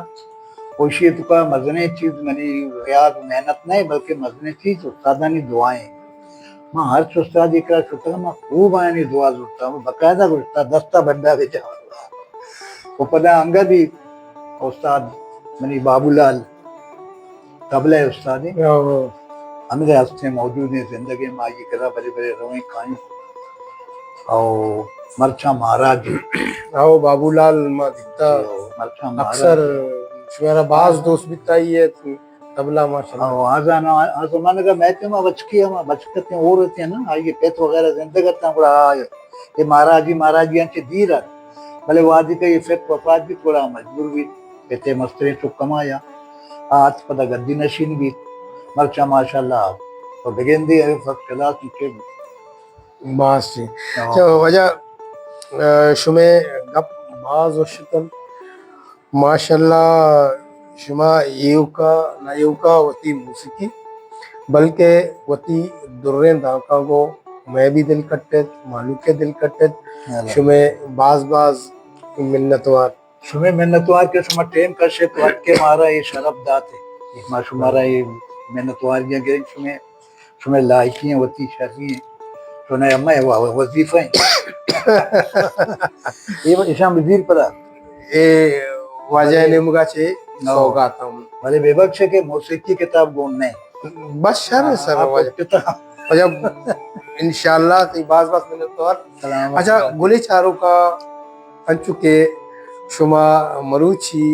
ایشی ءِ توکا مزنیں چیز منی ریاض محنت نہ، بلکہ مزنیں چیز استادانی دعائیں۔ ما ہرچ استادے کرا شتگ، ما خوب آیانی دعا زرتا، ما باقاعدہ گوشتا، دستا بندہ بچار۔ و پدا انگا بھی استاد منی بابو لال، طبلہ استادے، ہاں، ہاں۔ ہمیں ہستیں موجود ہیں، زندگی ما یہ کرا بلے بلے رویں کائیں۔ او مرچاں مہاراج۔ او بابو لال ما دیتا۔ او مرچاں مہاراج۔ اکثر شمارا باز دوست بیتا ہی ہے۔ طبلہ ماشاءاللہ۔ او، آ زاناں، آ زمانگ ءَ مئے پیما بچکی ہم، بچک اتیں، اور اتیں نا، آئی ءِ پت وغیرہ زندگ اتاں، گڑا آ، اے مہاراجی، مہاراجی آں چہ دیر ات۔ بلے وہدے کہ اے پت وفات بیت، گڑا آ مجبور بیت، پت ءِ مستریں چک ہمایا۔ آ ات پدا گدی نشین بیت۔ مرچاں ماشاءاللہ تو بگندے، اے فرسٹ کلاس چک۔ باز چی۔ ہاں۔ چہ واجہ، آ، شمئے گپ باز وش اتنت۔ ماشاءاللہ شما ایوکا نہ ایوکا وتی موسیقی، بلکہ وتی دریں دانکاں گوں مئے بھی دل کٹت، مہلوک ءِ دل کٹت۔ ہاں۔ شمئے باز باز منتوار۔ شمئے منتوار کہ شما ٹیم کشت، وت کہ مارا اے شرف دات۔ ما شمارا اے منتوار گریں شمئے، شمئے لائقی ہیں، وتی شری ہیں۔ شمئے ہمے و-، وظیفہ ہیں۔ اے ایشاں بزیر پدا۔ اے واجہ ءِ نیمگا چہ سوگات ہم۔ بلے بے بخش کہ موسیقی کتاب گون نہ۔ بس شر سر واجہ۔ واجہ، انشاءاللہ تئی باز باز منتوار۔ سلامت۔ اچھا، گلیں چاروکاں، انچو کہ شما مروچی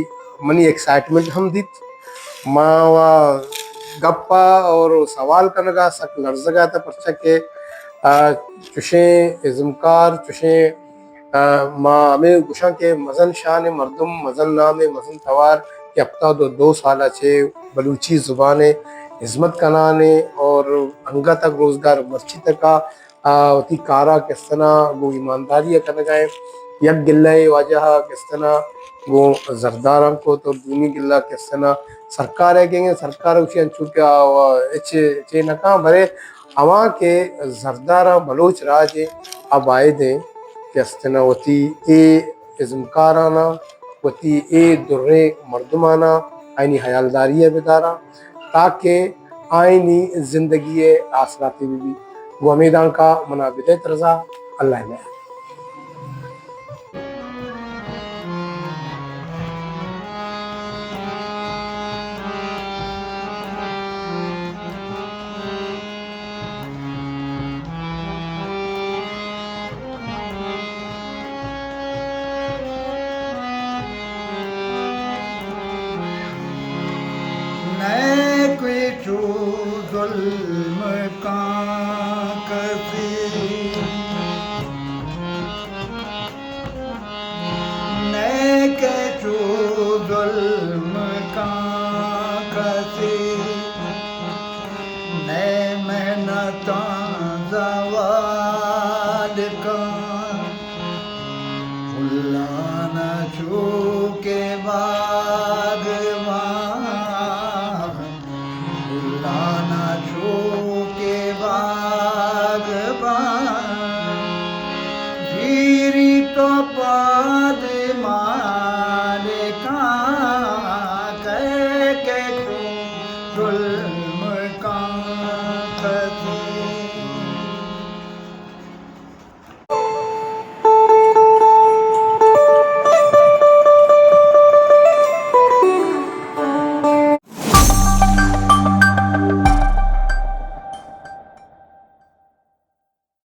منی ایکسائٹمنٹ ہم دیت، ما وا گپا اور سوال کنگا سک لرزگا تا، پرچا کہ، آ، چشیں ازمکار، چشیں، آ، ما ہمے گوشاں کہ مزن شان مردم، مزن نام، مزن توار کہ ہپتاد و دو سالا چہ بلوچی زبان ہزمت کنانے اور انگت روزگار مرچی تکا آ، وتی کارا کستنا گوں ایمانداری ءَ کنگا ایں۔ یک گلہ ءَ واجہ ءَ کستنا گوں زرداراں کت اور دومی گلہ کستنا سرکار ءَ گنگ ءَ، سرکار ءَ گوشی انچو کہ آ، آ، ہچ چے نہ کن، بلے ہما کہ زرداراں بلوچ راج ءَ آ باید ایں کہ استنا وتی اے ازمکاراناں، وتی اے دریں مردماناں آیانی ہیالداری ءَ بداراں تاکہ آیانی زندگی ءِ آسراتی بہ بیت۔ گوں ہمے دانکا منا بدئیت رضا، اللہ ءِ میار۔ نئے کوئی چو ظلم کاں کسی، نئے کہ چو ظلم کاں کسی، نئے محنتاں زوال کاں۔